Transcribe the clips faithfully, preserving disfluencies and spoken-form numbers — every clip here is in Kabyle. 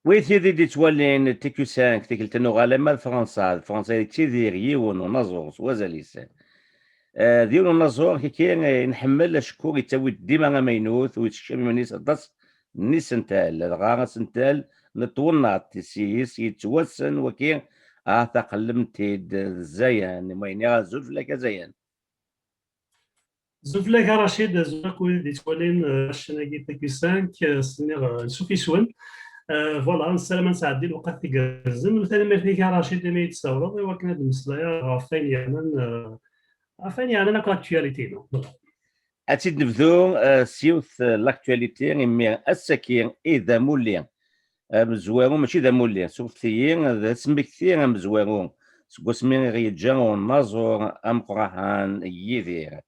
Wid i d-yettwalin T Q cinq, tikkelt n uɣalam ar Fransa, d Fransa yettidir yiwen unaẓur s wazal-is. Eh, d yiwen unaẓur kiki, eh, nḥemmel acku yettawi-d dima amaynut u yettekcem iman-is aṭas n yisental, dɣa asental n twennaḍt, s-, yes yettwassen waki, ah, taqellem-t-id d Zayan, ma iniɣ azul fell-ak a Zayan. Azul fell-ak a Racid, azul akk wid yettwalin, eh, ccan-agi T Q cinq, eh, s-, nniɣ, eh, nsuf yes-wen. Eh, voilà, nessaram ad nesɛeddi lewqat igerrzen. U tanemmirt-ik a Racid imi i yi-d-tessawleḍ i wakken ad d-mmeslayeɣ ɣef wayen yeɛnan, eh, ɣef wayen yeɛnan akk l'actualité, non? Voilà. Ad tt-id-nebdu, eh, s yiwet, eh, l'actualité, imi ass-agi i d amulli amezwaru, mačči d amulli, sufet-iyi, d asmekti amezwaru seg wasmi i ɣ-yeǧǧa unaẓur ameqqran Yidir.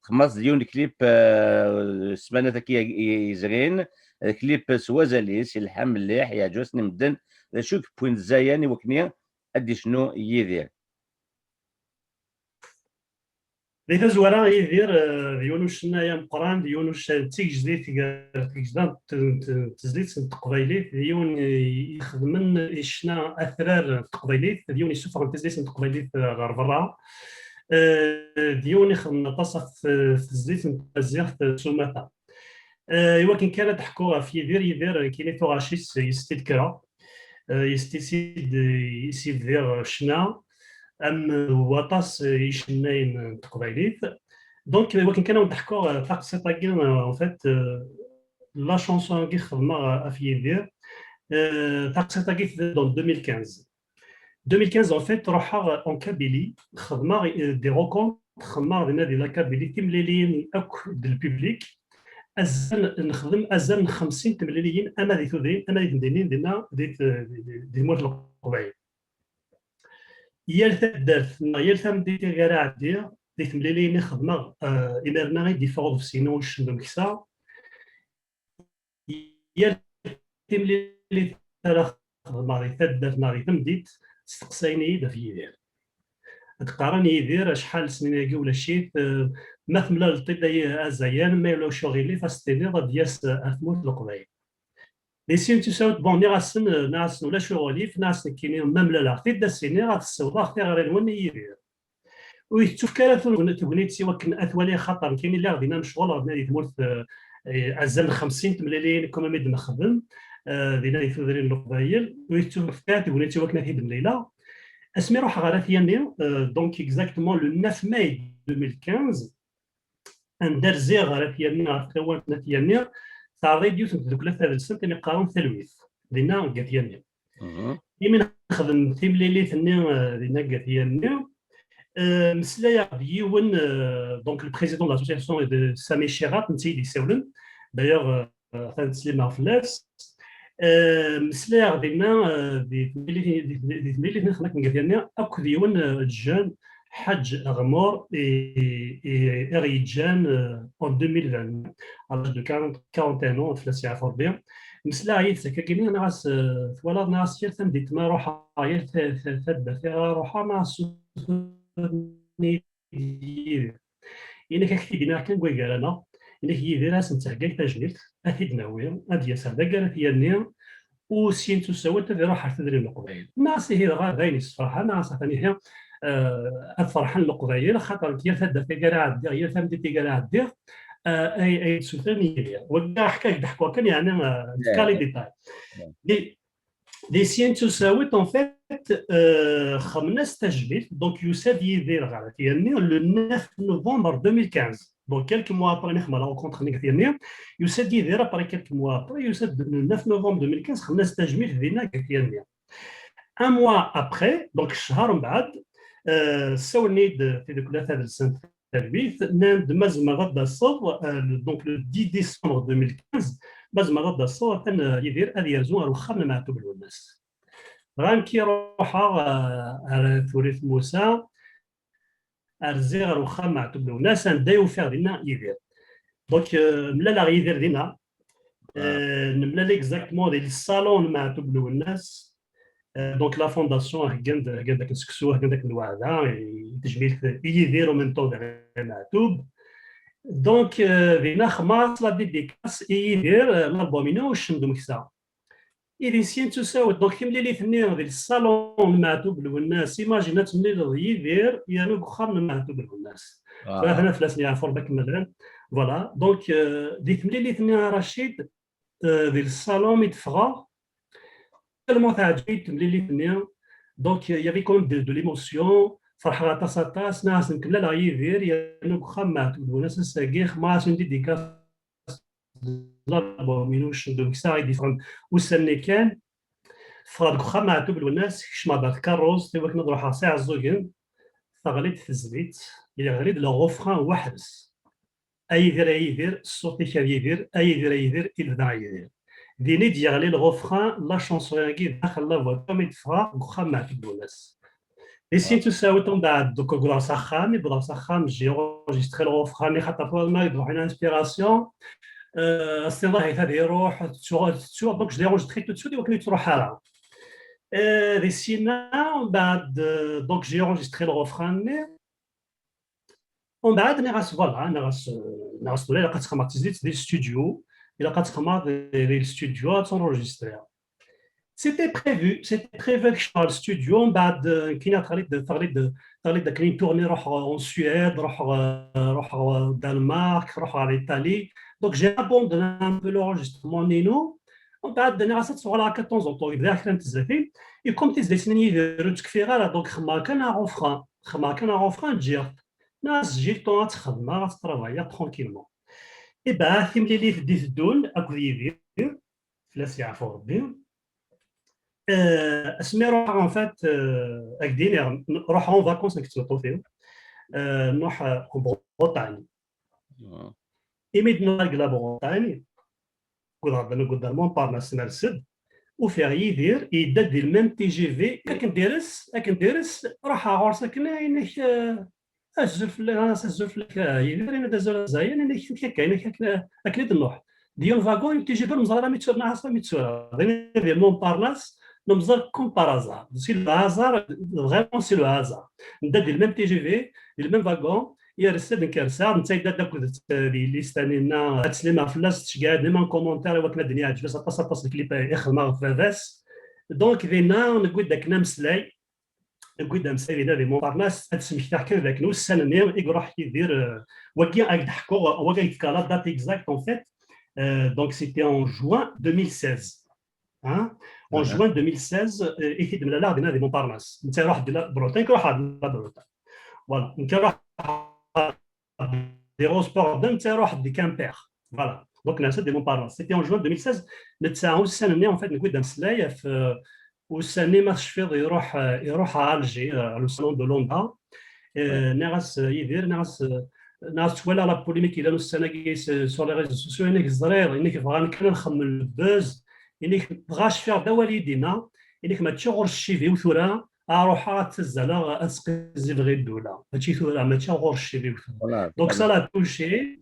Xmas d yiwen clip, eh, ssmanat-agi yezrin, clip s wazal-is, yelha mliḥ, yeɛǧeb-asen i medden, d acu i yewwin Zayan i wakken ad d-icnu Yidir? Di tazwara, Yidir, eh, d yiwen ucennay ameqqran, d yiwen ucennay d tigejdit gar tgejda n t-, n t-, n tezlit n teqbaylit, d yiwen i-, ixedmen i ccna atrar n teqbaylit, d yiwen yessufɣen tizlit n teqbaylit, eh, ɣer berra. Eh, d yiwen ixedmen aṭas ɣef, eh, tezlit n tmaziɣt s umata. Eh, i wakken kan ad d-ḥkuɣ ɣef Yidir, Yidir, eh, kini tuɣac-is, eh, yes-t-id kkreɣ. Eh, yes-t-id, eh, yes-t-id bdiɣ ccna, am, eh, waṭas, eh, icennayen n teqbaylit. Donc, i wakken kan ad d-ḥkuɣ, eh, taqsiṭ-agi, eh, en fait, eh, la chanson-agi xedmeɣ, eh, ɣef Yidir. Eh, taqsiṭ-agi tebda en deux mille quinze. Deux mille quinze, en fait, ruḥeɣ en Kabylie, xedmeɣ, eh, des rencontres, xedmeɣ dinna di la Kabylie, timliliyin akk d le public. Azal, nexdem azal n xemsin temliliyin, ama di tudrin, ama di temdinin, dinna di t-, di, di, di tmurt n Leqbayel. Yal taddart, neɣ yal tamdint i ara ɛeddiɣ, di temliliyin i xedmeɣ, eh, imiren-a i d-yeffeɣ uḍebsi-inu uccen d umeksa. Yal timlilit ara xedmeɣ di taddart neɣ di temdint, steqsayen-iyi-d ɣef Yidir. Ad qqaren Yidir, acḥal snin-agi ulac-it, eh, ma temlaleḍ-t-id ay a Zayan, ma yella ucu ɣilif, ad s-tiniḍ ad d-yas ar tmurt n Leqbayel. Di sin n tusawt, bon, nniɣ-asen, eh, nniɣ-asen ulac uɣilif, nniɣ-asen nekkini ma mlaleɣ-t-id, ad s-iniɣ ad ssawḍeɣ tiɣri-nwen i Yidir. Ur yettufk ara tun-, tegnit i wakken ad t-waliɣ, xaṭer nekkini lliɣ dinna mecɣuleɣ dinna di tmurt, eh, eh, azal n xemsin temliliyin, comme mi d-nexdem, eh, dinna di tudrin n Leqbayel. Ur yettufk ara tegnit i wakken ad t-id-mlileɣ. Asmi ruḥeɣ ɣer At Yanni, eh, donc exactement le neuf mai deux mille quinze, anda rziɣ ɣer At Yanni, ɣer tawant n At Yanni, teɛreḍ-iyi-d yiwet n tdukla tadelsant i qqaren Talwit, dinna deg At Yanni. Mhm. Imi nexdem timlilit-nni, eh, dinna deg At Yanni, eh, meslayeɣ d yiwen, eh, donc le président de l'association de Sami Chirap, netta i d-isawlen. D'ailleurs, eh, atan ttsellimeɣ fell-as. Eh, meslayeɣ dinna, eh, di temlilit, di, di, di temlilit-nni xedmeɣ deg At Yanni akked yiwen, eh, jeune, Ḥaǧ Ɣmur, i, i, i ɣ-yeǧǧan, eh, en deux mille vingt, à l'âge de quarante, quarante et un ans, fell-as yeɛfu Rebbi. Meslayeɣ yid-s akkagi, nniɣ-as, eh, twalaḍ, nniɣ-as, yal tamdint ma ruḥeɣ, yal ta-, ta-, taddart i ruḥeɣ, nniɣ-as, Yidir. Ini-ak, ak-t-id-iniɣ kan deg wagar-aneɣ. Ini-ak, Yidir, ad as-netthegga tajmilt, ad t-id-nawi, ad d-yas ar dagi ara t-yanni, u syin tusawat ad iruḥ ar tudrin n Leqbayel. Nniɣ-as ihi dɣa d ayen yessefraḥen, nniɣ-as atan ihi, eh, ad ferḥen Leqbayel, axaṭer nekk yal taddart i ara ɛeddiɣ, yal tamdint i ara ɛeddiɣ, eh, ay, ay d-sutren Yidir. Wagi ḥka-, ak-d-ḥkuɣ kan, yeɛni, eh, d kali détail. Di sin tusawit, en fait, euh, xemnas tajmilt, donc yusa-d Yidir ɣer At Yanni le neuf novembre deux mille quinze. Donc, quelques mois après, nixdem la rencontre-nni deg At Yanni, yusa-d Yidir après quelques mois après, yusa-d le neuf novembre deux mille quinze, xemnas tajmilt dinna deg At Yanni. Un mois après, donc, cchar mbeɛd, euh, sawlen-iyi-d tidukla tadelsant Talwit, nnan-d ma tzemreḍ ad d-taseḍ, euh, donc le dix décembre deux mille quinze, ma tzemreḍ ad d-taseḍ, atan, euh, Yidir ad yerzu ar wexxam n Meɛtub Lwennas. Dɣa nekk ruḥeɣ, euh, ar Turit Musa, rziɣ ar wexxam n Meɛtub Lwennas, anda i ufiɣ dinna Yidir. Donc, euh, mlaleɣ Yidir dinna. Euh, nemlal exactement di le salon n Meɛtub Lwennas. Euh, donc, la fondation, heggan-d, heggan-d akken seksu, heggan-d akken lweɛda, i tejmilt i Yidir, en même temps d Meɛtub. Donc, euh, dinna xemmas la dédicace i Yidir, euh, l'album-inu, Ccem d Umeksa. I di sin tusawit, donc timlilit-nni di le salon n Meɛtub Lwennas, imagine ad temlileḍ Yidir yernu deg uxxam n Meɛtub Lwennas. Tura hana fell-asen yeɛfu Rebbi akken ma llan. Voilà, donc euh, di temlilit-nni a Rachid, euh, di le salon mi d-ffɣeɣ, tellement teɛǧeb-iyi temlilit-nni. Donc il y avait quand même de, de l'émotion, ferḥeɣ aṭas aṭas, nniɣ-asen kemmleɣ Yidir yernu deg uxxam n Meɛtub Lwennas, ass-agi xedmeɣ-as une dédicace de l'album-inu, cendu deg-s i d-yeffɣen ussan-nni kan. Ffɣeɣ deg uxxam n Meɛtub Lwennas, kecmeɣ-d ɣer tkerrust i wakken ad ruḥeɣ s Iɛeẓẓugen, teɣli-d tezlit, yeɣli-d le refrain weḥd-s. A Yidir, a Yidir, ṣṣut-ik a Yidir, a Yidir, a Yidir, i lebda a Yidir. Din i d-yeɣli le refrain n la chanson-agi daxel la voiture mi d-ffɣeɣ deg uxxam n Meɛtub Lwennas. Di sin tusawit, mbeɛd, donc, wwḍeɣ s axxam, mi wwḍeɣ s axxam, j'ai enregistré le refrain-nni, xaṭer tura ma d-ruḥ une inspiration, euh, as-tiniḍ ahat ad iruḥ, tettuɣ, tettuɣ, donc je l'ai enregistré tout de suite, i wakken ur yettruḥ ara. Euh, di sin-a, mbeɛd, euh, donc j'ai enregistré le refrain-nni, Umbeɛd nniɣ-as, voilà, nniɣ-as, nniɣ-as tura ilaq ad txedmeḍ tizlit di studio, ilaq ad txedmeḍ di, di studio ad tenregistriḍ. C'était prévu, c'était prévu ad kecmeɣ ɣer studio, umbeɛd, euh, nekkini teɣli-d, teɣli-d, teɣli-d akken une tournée, ruḥeɣ en Suède, ruḥeɣ, euh, ruḥeɣ Danemark, ruḥeɣ ɣer Italie. Donc j'ai abandonné un peu l'enregistrement-inu. Umbeɛd nniɣ-as ad ttɣalaɣ akka de temps en temps, bdiɣ kra n tezlatin. Et comme tizlatin-nni n Yidir ur ttekfiɣ ara, donc xedmeɣ kan un refrain, xedmeɣ kan un refrain, ǧǧiɣ-t. Nniɣ-as j'ai le temps ad t-xedmeɣ, ad t-travailler tranquillement. Ibeɛɛa timlilit d-iteddun akked Yidir, fell-as yeɛfu Rebbi. Euh, asmi ruḥeɣ, en fait, euh, ad k-d-iniɣ, ruḥeɣ en vacances nekk d tmeṭṭut-iw, euh, nruḥ, euh, en Bretagne. Imi d-nuɣal deg la Bretagne, wwḍeɣ-d, nuweḍ-d ar Montparnasse, ners-d, ufiɣ Yidir yedda-d di le même T G V, akken d-ires, akken d-ires, ruḥeɣ ɣur-s akken, inek, euh, azul fell-ak, azul fell-ak, euh, Yidir, yenna-d azul a Zayen, inek, inek akka, inek akken, akken i d-nruḥ. Di un wagon, T G V, ur neẓri ara mi tura, neɣ ass mi tura. Di, di Montparnasse, nemẓer comme par hasard. C'est le hasard, vraiment c'est le hasard. Nedda di le même T G V, di le même wagon, yers-d, nekk rseɣ, netta yedda-d akked, euh, di liste-nni-nna, ad teslimeɣ fell-as, tceggeɛ-d même un commentaire i wakken ad d-yeɛǧeb-as aṭas, aṭas n clip i xedmeɣ ɣef baba-s. Donc, dinna, newwi-d akken ameslay, newwi-d ameslay dinna di Montparnasse, ad d-smektiɣ kan d akken ussan-nni i iruḥ Yidir, euh, wagi ad k-d-ḥkuɣ, wagi ad k-d-fkeɣ la date exacte, en fait. Euh, donc, c'était en juin deux mille seize. Hein? En juin deux mille seize, euh, i t-id-mlaleɣ dinna di Montparnasse. Netta iruḥ-d la Bretagne, iruḥ-d la Bretagne. Voilà. Nekk iruḥ di Rosport, netta iruḥ di Quimper. Voilà. Donc, ners-d di Montparnasse. C'était en juin deux mille seize. Netta ussan-nni, en fait, newwi-d ameslay ɣef, euh, ussan-nni ma tecfiḍ iruḥ, euh, iruḥ à Alger, euh, le salon de l'ONDA. Euh, nniɣ-as, euh, Yidir, nniɣ-as, euh, nniɣ-as, twalaḍ la polémique yellan ussan-agi s-, sur les réseaux sociaux, inek ẓriɣ, inek bɣan kan ad xemmen le buzz, inek dɣa cfiɣ-d awal i d-yenna, inek mačči ɣur-s cciviw tura, ad ruḥeɣ ad ttazzaleɣ, ad sqizzibeɣ i ddula. Mačči tura, mačči ɣur-s cciviw tura. Voilà, donc ça l'a touché,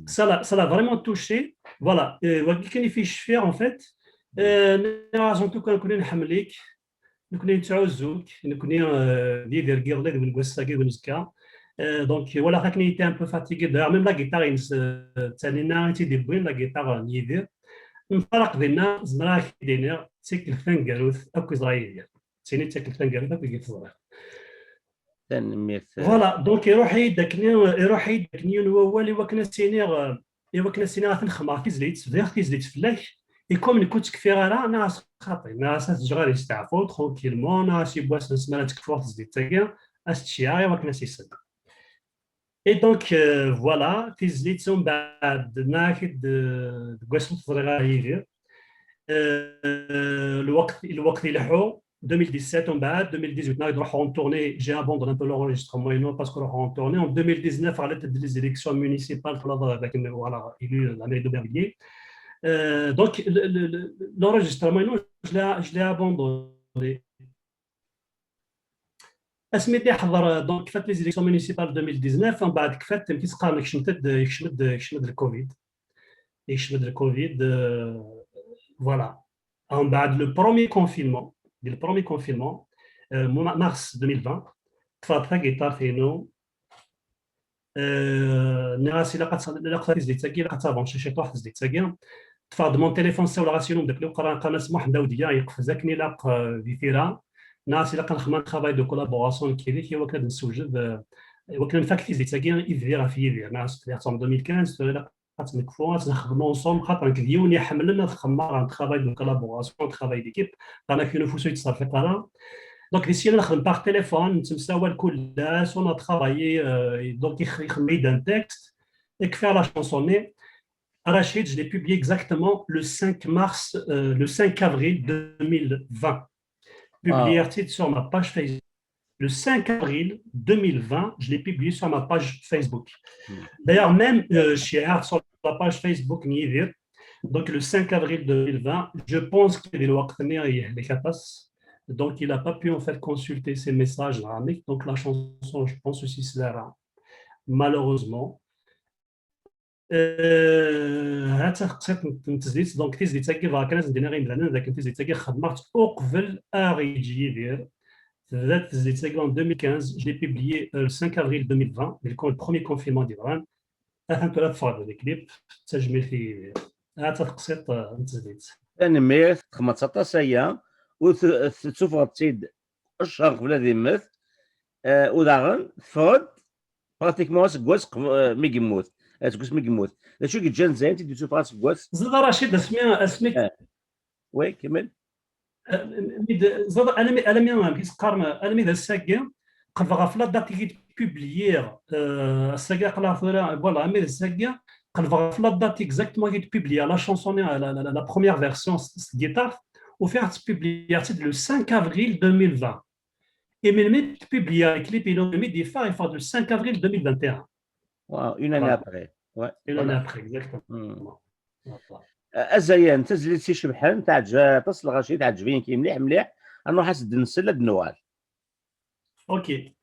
ça l'a, ça l'a vraiment touché. Voilà, euh, wagi kan i fi cfiɣ, en fait. Euh, nniɣ-as, en tout cas, nekkni nḥemmel-ik. Nekkni nettɛuzzu-k, nekkni, euh, d Yidir n yiḍelli, d win n wass-agi, d win n uzekka. Euh, donc, voilà, akken il était un peu fatigué. D'ailleurs, même la guitare-ines, euh, d Taninna i tt-id-iwwin, la guitare n Yidir. Nfaraq dinna, zemreɣ ad k-id-iniɣ, d tikkelt taneggarut akk i ẓra Yidir. D tin i d tikkelt taneggarut akk i teẓriḍ. Tanemmirt. Voilà, donc iruḥ-iyi-d akken, iruḥ-iyi-d akken yiwen wawal i wakken ad s-iniɣ, euh, i wakken ad s-iniɣ ad ten-xedmeɣ tizlit, bdiɣ tizlit fell-ak, et comme nekk ur ttekfiɣ ara, nniɣ-as xaṭi, nniɣ-as ad t-ǧǧeɣ ad yesteɛfu tranquillement, nniɣ-as yiwwas n ssmana ad tekfu tizlit-agi, ad s-tt-ceyyɛeɣ i wakken ad s-isel. Et donc, euh, voilà, tizlit umbeɛd, nniɣ-ak-id, euh, deg wass ur t-ẓriɣ ara Yidir. Euh, lweqt, lweqt ileḥḥu, deux mille dix-sept, umbeɛd, deux mille dix-huit, nniɣ-ak-id ruḥeɣ en tournée, j'ai abandonné un peu l'enregistrement, et non parce que ruḥeɣ en tournée. En deux mille dix-neuf, ɣlint-d les élections municipales, twalaḍ, dakken, voilà, élu la mairie d'Aubervilliers. Euh, donc, le, le, le, l'enregistrement, et non, je l'ai, je l'ai abandonné. Asmi d-iḥḍer, donc, kfat les élections municipales deux mille dix-neuf, umbeɛd kfat, amek i s-qqaren, kecmet-d, kecmet-d, kecmet-d le covid. Yekcem-d le covid, euh, voilà. Umbeɛd le premier confinement, di le premier confinement, euh, ma-, mars deux mille vingt, ṭṭfeɣ-d tagiṭart-inu, euh, nniɣ-as ilaq ad tt-, ilaq tizlit-agi, ilaq ad tavanci ciṭuḥ tizlit-agi. Ṭṭfeɣ-d mon téléphone, ssawleɣ-as i umeddakel-iw, qqaren-as Muḥend Awdiya, yeqfez akken ilaq, euh, di tira. Nniɣ-as ilaq ad nexdem un travail de collaboration nekk yid-k, i wakken ad nessewjed, euh, i wakken ad nfak tizlit-agi i d-bdiɣ ɣef Yidir. Nniɣ-as bdiɣ-tt en deux mille quinze, tura ilaq ad tt-nekfu, ad tt-nexdem ensemble, xaṭer nekk d yiwen iḥemmlen ad xedmeɣ un travail de collaboration, un travail d'équipe, qqaren-ak yiwen ufus ur yettserfiq ara. Donc, di syin ad nexdem par téléphone, nettemsawal kul ass, on a travaillé, euh, donc, ixdem-iyi-d un texte, et que faire la chanson-nni. Rachid, je l'ai publié exactement le cinq mars, euh, le cinq avril deux mille vingt. Publié sur ma page Facebook. Le cinq avril deux mille vingt, je l'ai publié sur ma page Facebook. Hmm. D'ailleurs, même, euh, chez Art sur la page Facebook n Yidir, donc le cinq avril deux mille vingt, je pense qu'il est le donc il n'a pas pu en fait consulter ses messages, donc la chanson, je pense aussi, c'est là, malheureusement. Euh, ha-tt-a teqsiṭ n, n tezlit, donc tizlit-agi bɣiɣ kan ad s-d-iniɣ i yimdanen d akken tizlit-agi xedmeɣ-tt uqbel ad aɣ-yeǧǧ Yidir. Tebda tezlit-agi en deux mille quinze, je l'ai publiée, euh, le cinq avril deux mille vingt, di le con-, le premier confinement d-yeḍran. Atan tura teffeɣ-d le clip, d tajmilt i Yidir. Ha-tt-a teqsiṭ, euh, n tezlit. Tanemmirt, txedmeḍ-tt aṭas aya, ur t-, tettufɣeḍ-tt-id ccher qbel ad immet, euh, u daɣen teffeɣ-d pratiquement aseggas qb-, eh, mi yemmut. Aseggas mi yemmut. D acu i yeǧǧan Zayen i d-yessufeɣ aseggas? Ẓid a Racid, asmi, asmi Eh. Oui, kemmel. Eh, mi d-, ẓid, almi, almi, amek i s-qqaren, almi d ass-agi, qelbeɣ ɣef la date i d-publiyiɣ, eh, ass-agi aql-aɣ tura, voilà, almi d ass-agi, qelbeɣ ɣef la date exactement i d-publiyiɣ la chanson, la, la, la, la première version s, s guitare, ufiɣ-tt publiyiɣ-tt-id le cinq avril deux mille vingt. Et melmi d-publia le clip, il est, melmi d-yeffeɣ, yeffeɣ le cinq avril deux mille vingt et un. Wow, une année Voilà. Après. Ouais, une année voilà. Après, exactement. Hmm. Voilà. A Zayen, tazlit icebḥen, teɛǧeb aṭas Lɣaci, teɛǧeb-iyi mliḥ, mliḥ. Ad nruḥ ad s-d-nsel, ad d-nuɣal. Ok.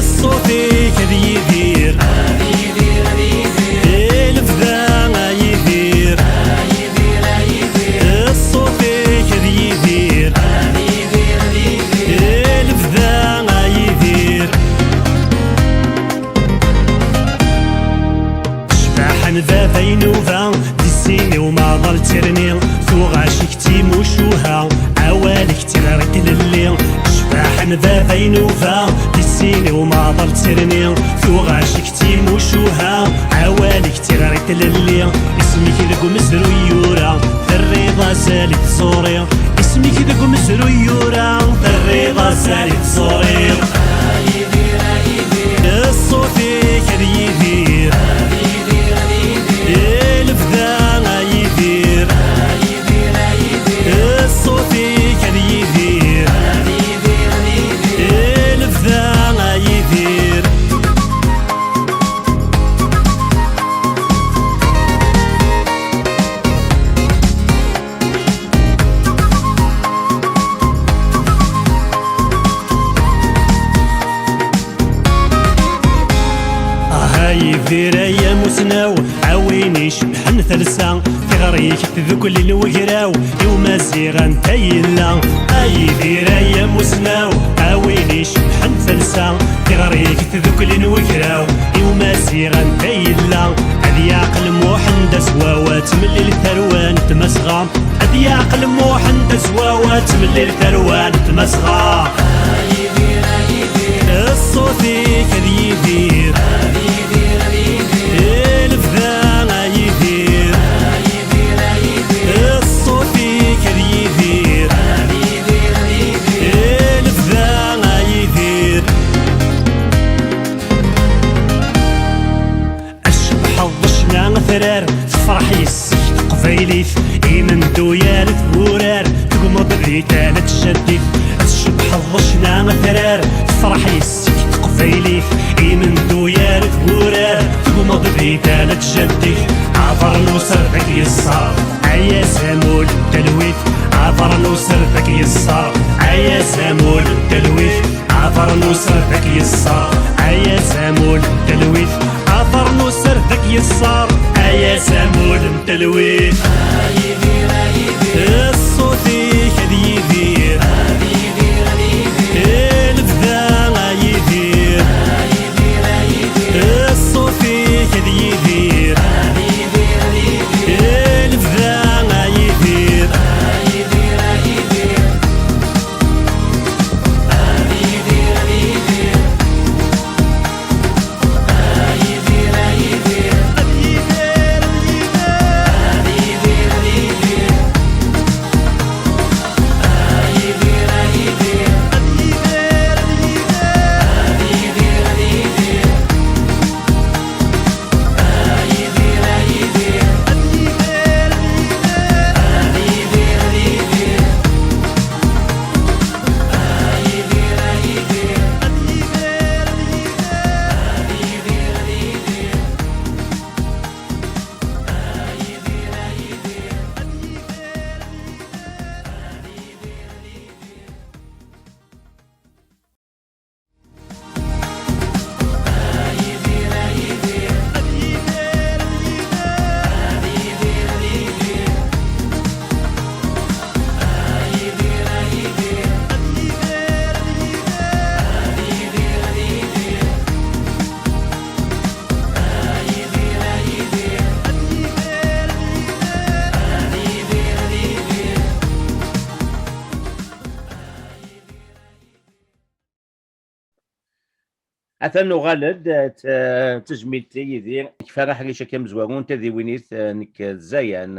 Ṣṣut-ik ad yidir, i lebda a yidir. Ṣṣut-ik ad yidir, i lebda a yidir. Cbaḥa n baba inuba, di sin-iw maḍal tirni, tuɣac-ik d timucuha, awal-ik d tiɣri tlelli. Cbaḥa n baba inuba, di sin-iw maḍal tirni, tuɣac-ik d timucuha, awal-ik d tiɣri tlelli. Isem-ik deg umezruy yura, terriḍ azal i tẓuri. Isem-ik deg umezruy yura, terriḍ azal i tẓuri. Ṣṣut-ik ad yidir, i lebda a yidir. Ṣṣut-ik ad yidir, i lebda a yidir. Ah, a Yidir ay amusnaw, a win icebḥen talsa, tiɣri-k tdukli n wegraw, i umaziɣ anta yella? A Yidir ay amusnaw, a win icebḥen talsa, tiɣri-k tdukli n wegraw, i umaziɣ anta yella? Ad yeɛqel Muḥend Aswawa, tmellil tarwa n Tmasɣa. Ad yeɛqel Muḥend Aswawa, tmellil tarwa n Tmasɣa. Ṣṣut-ik ad yidir, i lebda a yidir. Ṣṣut-ik ad yidir, i lebda a yidir. Ad tcebḥeḍ d ccna atrar, tefreḥ yes-k teqbaylit. Imendu yal tgurar, tegmeḍ di tala tjaddit. Ad Ccna atrar tefreḥ yes-k teqbaylit, imendu yar tgurar, tegmeḍ di tala n tjaddit, aḍar n userbeq yeṣṣer, ay azamul n telwit, aḍar n userbeq yeṣṣer, ay azamul n telwit, aḍar n userbeq yeṣṣer, ay azamul n telwit, aḍar n userbeq yeṣṣer, ay azamul n telwit. Ṣṣut-ik ad yidir, lebda a yidir. Ṣṣut-ik ad yidir, lebda a yidir. Atan nuɣal-d, eh, t-, eh, d tajmilt i Yidir. Kfan aḥric akka amezwaru n tadiwinit, eh, nekk d Zayan.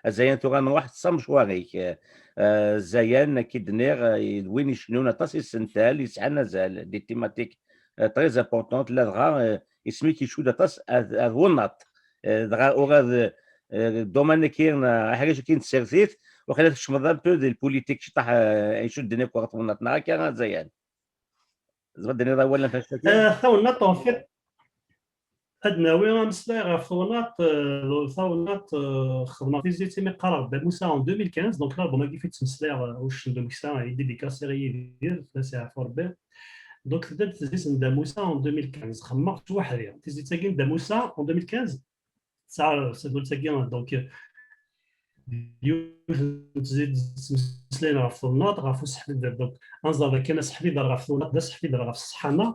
A Zayan, tura nruḥ s amecwar-ik. Eh, eh, Zayan, akka i d-nniɣ, eh, d win icennun aṭas isental, yesɛan azal, des thématiques, eh, très importantes, ladɣa, eh, isem-ik icudd aṭas ar, ar twennaḍt. Eh, dɣa ur ad, eh, domaine-agi, neɣ aḥric-agi n tsertit, waqila tkecmeḍ un peu di lpolitik ciṭaḥ, eh, icudden akk ɣer twennaḍt, neɣ akka, a Zayan? Tebɣiḍ d-tiniḍ awal ɣef wannect-agi? Eh, tawennaḍt, en fait, ad nawi ameslay ɣef tawennaḍt, eh, tawennaḍt, eh, xedmeɣ tizlit imi qqareɣ Dda Musa en deux mille quinze, donc l'album-agi fi ttmeslayeɣ, eh, uccen d umeksa, i dédicace i Yidir, fell-as iɛfu Rebbi. Donc tedda-d tezlit n Dda Musa en deux mille quinze, xedmeɣ-tt weḥd-i. Tizlit-agi n Dda Musa en deux mille quinze, tesɛa tadult-agi, donc, yiwet n tezlit ttmeslayen ɣef twennaḍt, ɣef useḥbiber, donc, anẓad akken aseḥbiber ɣef twennaḍt, d aseḥbiber ɣef ṣṣeḥḥa-nneɣ.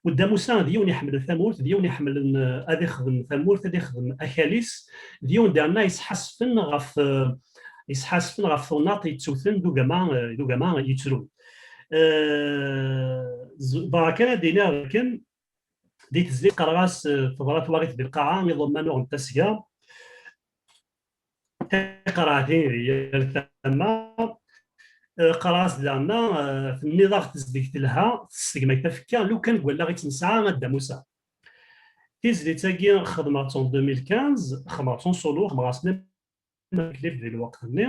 U Dda Musa d yiwen iḥemmlen tamurt, d yiwen iḥemmlen, eh, ad ixdem tamurt, ad ixdem akal-is, d yiwen diɣenna yesḥasfen ɣef, eh, yesḥasfen ɣef twennaḍt yettewten d ugama, eh, d ugama yettrun. Eh, z-, dɣa kan ad d-iniɣ dakken di tezlit qqareɣ-as, eh, teḍra twaɣit di lqaɛa, iḍumman uɣen tasga, tiqerɛatin di yal tama. Eh, qqareɣ-as daɣenna, eh, tenniḍ-aɣ tezdeg telha, tessegmay tafekka, lukan deg wallaɣ i tt-nesɛa, a Dda Musa. Tizlit-agi xedmeɣ-tt en deux mille quinze, xedmeɣ-tt en solo, xedmeɣ-as même clip di lweqt-nni.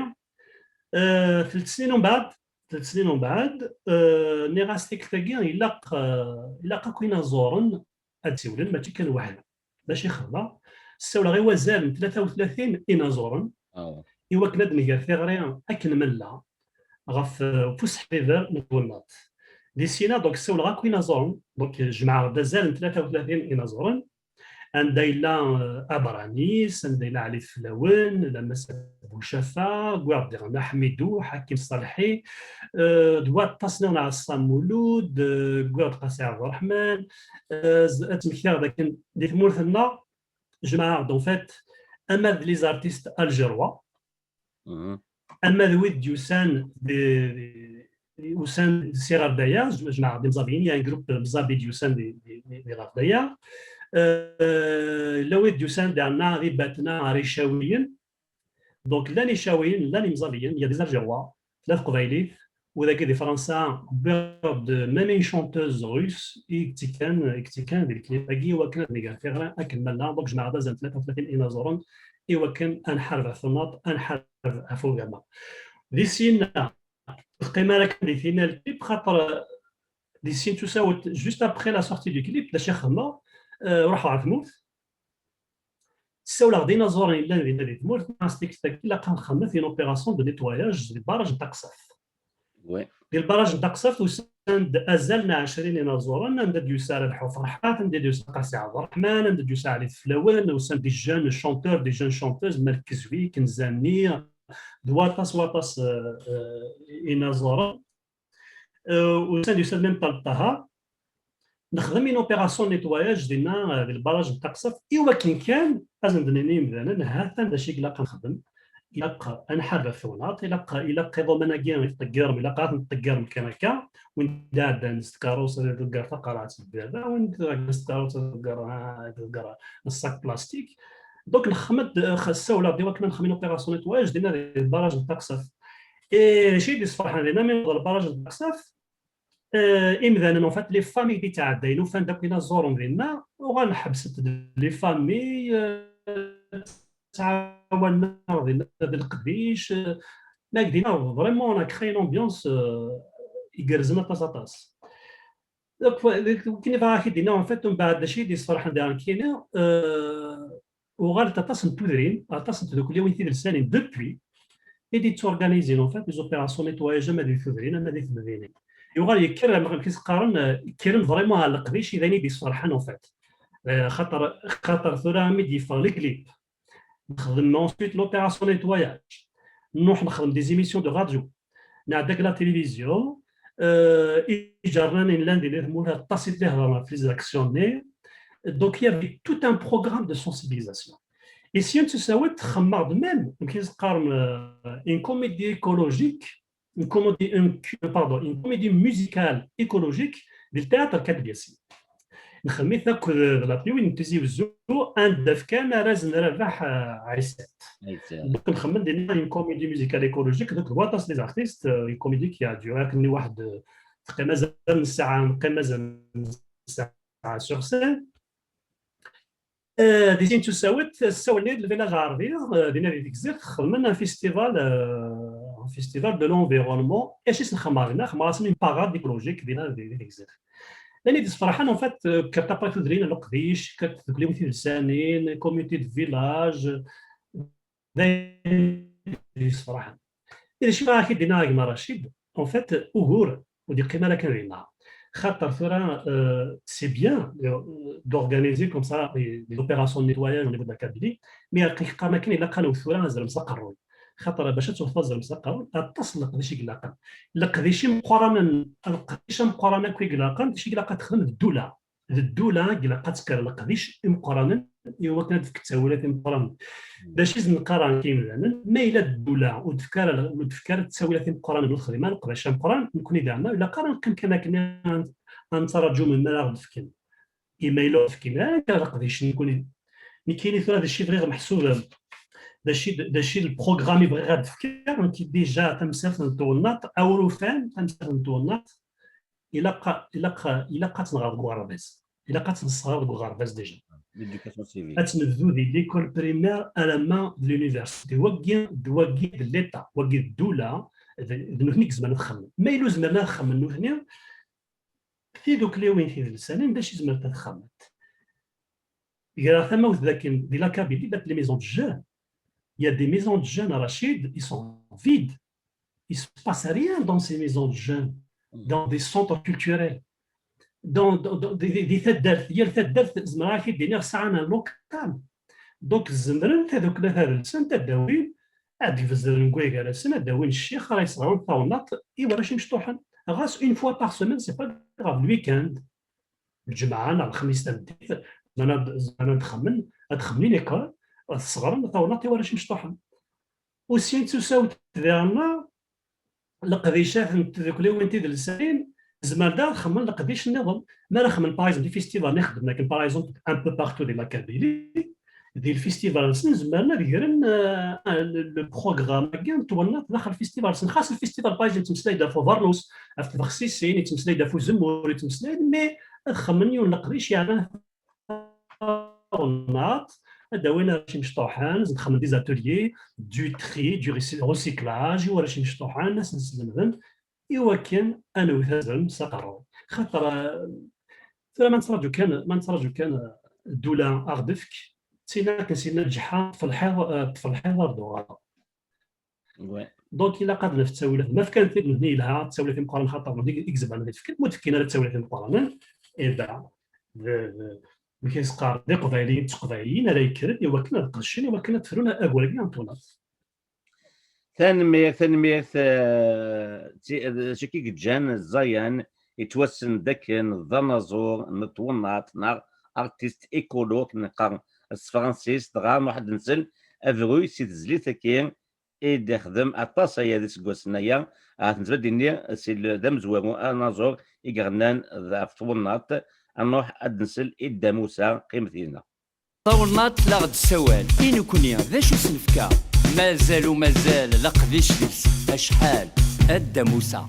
Eh, telt snin umbeɛd, telt snin umbeɛd, eh, nniɣ-as tikkelt-agi ilaq, eh, ilaq akk inaẓuren ad siwlen, mačči kan weḥd-neɣ. D acu i xedmeɣ? Ssawleɣ i wazal n tlata u tlatin inaẓuren, i wakken ad d-nger tiɣri akken ma nella ɣef, eh, ufus ḥbiber n twennaḍt. Di sina, donc, ssawleɣ akk inaẓuren, donc, jemɛeɣ-d azal n tlata u tlatin inaẓuren, anda yella, eh, Abranis, anda yella Ɛli Teflawen, Lamas Bucafa, wwiɣ-d diɣen Ḥmidu, Ḥakim Ṣalḥi, eh, d waṭas niḍen, Ɛeṣṣam Mulud, eh, wwiɣ-d Qasi Ɛebderreḥman, eh, z-, ad ttmektiɣ dakken di tmurt-nneɣ, jemɛeɣ-d, en fait, ama d les artistes algérois, ama d wid d-yusan d, d, usan si ɣer daya, jemɛeɣ-d imẓabiyen, il y a un groupe mẓabi d-yusan di, di, di, di ɣer daya. Euh, la wid d-yusan diɣenna d ibatna ɣer icawiyen. Donc, llan icawiyen, llan imẓabiyen, il y a des Algérois, tella teqbaylit, u dagi di Fransa, wwiɣ-d même une chanteuse russe, i yettikan, i yettikan di lklip-agi, i wakken ad nger tiɣri akken ma nella. Donc, jemɛeɣ-d azal n tlata u tlatin inaẓuren, i wakken ad nḥareb ɣef twennaḍt, ad nḥareb ɣef ugama. Di syin, Teqqim ara kan di tin n lklip, xaṭer di sin tusawt, juste après la sortie du clip, d acu i xedmeɣ? Euh, ruḥeɣ ɣer tmurt. Ssawleɣ d inaẓuren yellan dinna di tmurt, nniɣ-as tikkelt-agi ilaq ad nxemmet une opération de nettoyage di barrage n Taqsaft. Di lbarrage n Taqsaft usan-d azal n ɛecrin inaẓuren, anda d-yusa Rabeḥ Ferḥat, anda d-yusa Qasi Ɛebderreḥman, anda d-yusa Ɛli Teflawen, usan-d des jeunes chanteurs, des jeunes chanteuses, Malek Kezwi, Kenzani, d waṭas, waṭas, euh, euh, inaẓuren. Euh, usan-d, yusa-d même Ṭaleb Ṭaher. Nexdem une opération nettoyage dinna, euh, di lbarrage n Taqsaft, i wakken kan ad sen-d-nini imdanen, ha-t-an d acu i ilaq ad nexdem. Ilaq ad nḥareb ɣef twennaḍt, ilaq, ilaq iḍumman-agi i tṭeggirem, ilaq ad ten-tṭeggirem kan akka, win d-iɛeddan s tkeṛṛust ad iḍegger taqerɛet n baba, win d-iɛeddan s tkeṛṛust ad iḍegger, ad iḍegger ṣṣak plastik. Donc, nxeddem-d, euh, ssawleɣ-d i wakken ad nexdem une opération nettoyage dinna di lbarrage n Taqsaft. Et d acu i d-yesferḥen dinna mi newweḍ lbarrage n Taqsaft, euh, imdanen, en fait, les familles di tɛeddayen, ufan-d akk inaẓuren dinna, uɣalen ḥebsent-d les familles, euh, ttɛawanen dinna d leqdic, euh, ma dinna, vraiment, on a créé une ambiance, euh, igerrzen aṭas, aṭas. Donc, wakken i bɣiɣ ad ak-id-iniɣ, en fait, umbeɛd d acu i d-yesferḥen daɣen kini, euh, uɣalent aṭas n tudrin, aṭas n tdukliwin tidelsanin, depuis, i d-yetturganizin, en fait, les opérations nettoyage ama di tudrin, ama di temdinin. Yuɣal yekker, am, amek i s-qqaren, euh, kkren vraiment ɣer leqdic, i d ayen i d-yesferḥen, en fait. Euh, xaṭer, xaṭer tura mi d-yeffeɣ leklip, nexdem ensuite l'opération nettoyage. Nruḥ nexdem des émissions de radio. Nɛedda deg la télévision. Euh, ijernan yellan di tmurt aṭas i d-ihedren ɣef les actions-nni. Donc, il y avait tout un programme de sensibilisation. Et si on se savait, même, euh, une comédie écologique, une comédie, une, pardon, une comédie musicale écologique di le théâtre Kadeb Yassine. Nxemmem-it akked, euh, la Tizi Wezzu, anda fkan arraz n Rabeḥ, euh, Ɛisat. Donc, nxemmem dinna une comédie musicale écologique, donc, waṭas les artistes, euh, une comédie qui a duré, akken waḥed, euh, teqqim azal n ssaɛa, teqqim azal n ssaɛa sur scène. Euh, di sin tusawt, ssawlen-d le Village Arabi, euh, dinna di Tegzirt, xedmen un festival, euh, un festival de l'environnement. Acu i sen-xedmeɣ dinna? Xedmeɣ-asen une parade écologique dinna di, di Tegzirt. Ayen i d-yesferḥen, en fait, euh, kkert après tudrin n leqdic, kkert tdukliwin tidelsanin, communauté de village, d ayen i d-yesferḥen. I d acu i bɣiɣ ad k-id-iniɣ a gma Racid, en fait, ugur ur d-yeqqim ara kan dinna. Xaṭer tura, euh, c'est bien, euh, d'organiser comme ça des, des opérations de nettoyage au niveau de la Kabylie, mais akken qqaren akken, ilaq ad newwet tura azrem s aqerruy. Xaṭer bac ad tewwet azrem s aqerruy, aṭas n leqdic i ilaqen. Leqdic imeqqranen, leqdic ameqqran akk i ilaqen, d acu i ilaq ad texdem d ddula. D ddula i ilaq ad tekker leqdic imeqqranen i wakken ad d-tefk ttawilat imeqqranen. D acu i s-neqqar akka i yimdanen? Ma yella ddula ur d-tefk ara, ur d-tefk ara ttawilat imeqqranen n lexdima n leqdic ameqqran, nekkni daɣen ilaq ara neqqim kan akken ad, ad nettraǧu melmi ara aɣ-d-fken. I ma yella ur d-fkin ara leqdic, nekkni, nekkini tura d acu i bɣiɣ meḥsub, d acu, d acu le programme i bɣiɣ ad d-fkeɣ, nekk déjà tamsalt n twennaḍt, awrufan, tamsalt n twennaḍt, ilaq, ilaq, ilaq ad tt-nɣer deg uɣerbaz. Ilaq ad tt-nesɣer deg uɣerbaz déjà. L'éducation civique. Ad tt-nebdu di l'école primaire alamma d l'université. Wagi, d wagi d l'État, wagi d ddula, d, d nutni i izemren ad xemmen. Ma yella ur zmiren ad xemmen nutni, tidukliwin tidelsanin, d acu i zemrent ad xemment? Greɣ tamawt dakken di la Kabylie, battent les maisons de jeunes. Il y a des maisons de jeunes, Rachid, ils sont vides. Il se passe rien dans ces maisons de jeunes, dans des centres culturels. Dans, dans, dans, di, di, di taddart, yal taddart, zemreɣ ad ak-id-iniɣ, sɛan un local. Donc, zemren tadukla tadelsant ad d-awin, ad d-bezzren deg wagar-asen, ad d-awin ccix ara yesɣren tawennaḍt i warrac imecṭuḥen. Ɣas une fois par semaine, c'est pas grave, le week-end. Lǧemɛa neɣ lexmis tameddit, zemren ad, zemren ad xemmen, ad xemmen une école, ad sɣren tawennaḍt i warrac imecṭuḥen. Aussi, d tusawt diɣen, leqdicat n tdukliwin tidelsanin, zemren daɣ ad xemmen leqdic nniḍen. Mi ara xemmen, par exemple, les festivals i xeddmen akken, par exemple, un peu partout di la Kabylie, di lfestival-nsen, zemren ad gren, euh, le, le programme-agi n twennaḍt daxel festival-nsen. Xas lfestival, par exemple, yettmeslay-d ɣef ubernus, ɣef tbexsisin, yettmeslay-d ɣef uzemmur, yettmeslay-d, mais ad xemmen yiwen leqdic, yeɛnan tawennaḍt, ad d-awin arrac imecṭuḥen, ad xedmen des ateliers du tri, du recy-, recyclage, i warrac imecṭuḥen, ad sen-slemden i wakken ad newwet azrem s aqerru. Xaṭer, eh, tura ma nettraǧu kan, ma nettraǧu kan, eh, ddula aɣ-d-tefk, d tin akken s-yenna Ǧeḥḥa, ṭṭef lḥiḍ, eh, ṭṭef lḥiḍ ar d-uɣaleɣ. Ouais. Donc, ilaq ad naf ttawilat. Ma fkan-t-id nutni yelha, ttawilat imeqqranen, xaṭer nutni i izemren ad t-fken. Ma ur d-fkin ara ttawilat imeqqranen, eh ben, d, d, amek i s-qqaren, d iqbayliyen d teqbayliyin ara yekkren i wakken ad qedcen, i wakken ad frun agur-agi n twennaḍt. Tanemmirt, tanemmirt, eh, ti-, d acu i yeǧǧan ẓẓayan yettwassen d akken d anaẓur n twennaḍt neɣ artiste écolo, neqqar s tefransist, dɣa nruḥ ad nsel abruy si tezlit-agi i d-ixdem aṭas aya d iseggasen aya, ahat nezmer ad d-nini si l-, d amezwaru anaẓur i iɣennan ɣef twennaḍt. Ad nruḥ ad nsel i Dda Musa, qqimet yid-neɣ. Tawennaḍt la ɣ-d-tessawal i nekkni, d acu s-nefka? Mazal u mazal leqdic deg-s, acḥal? A Dda Musa.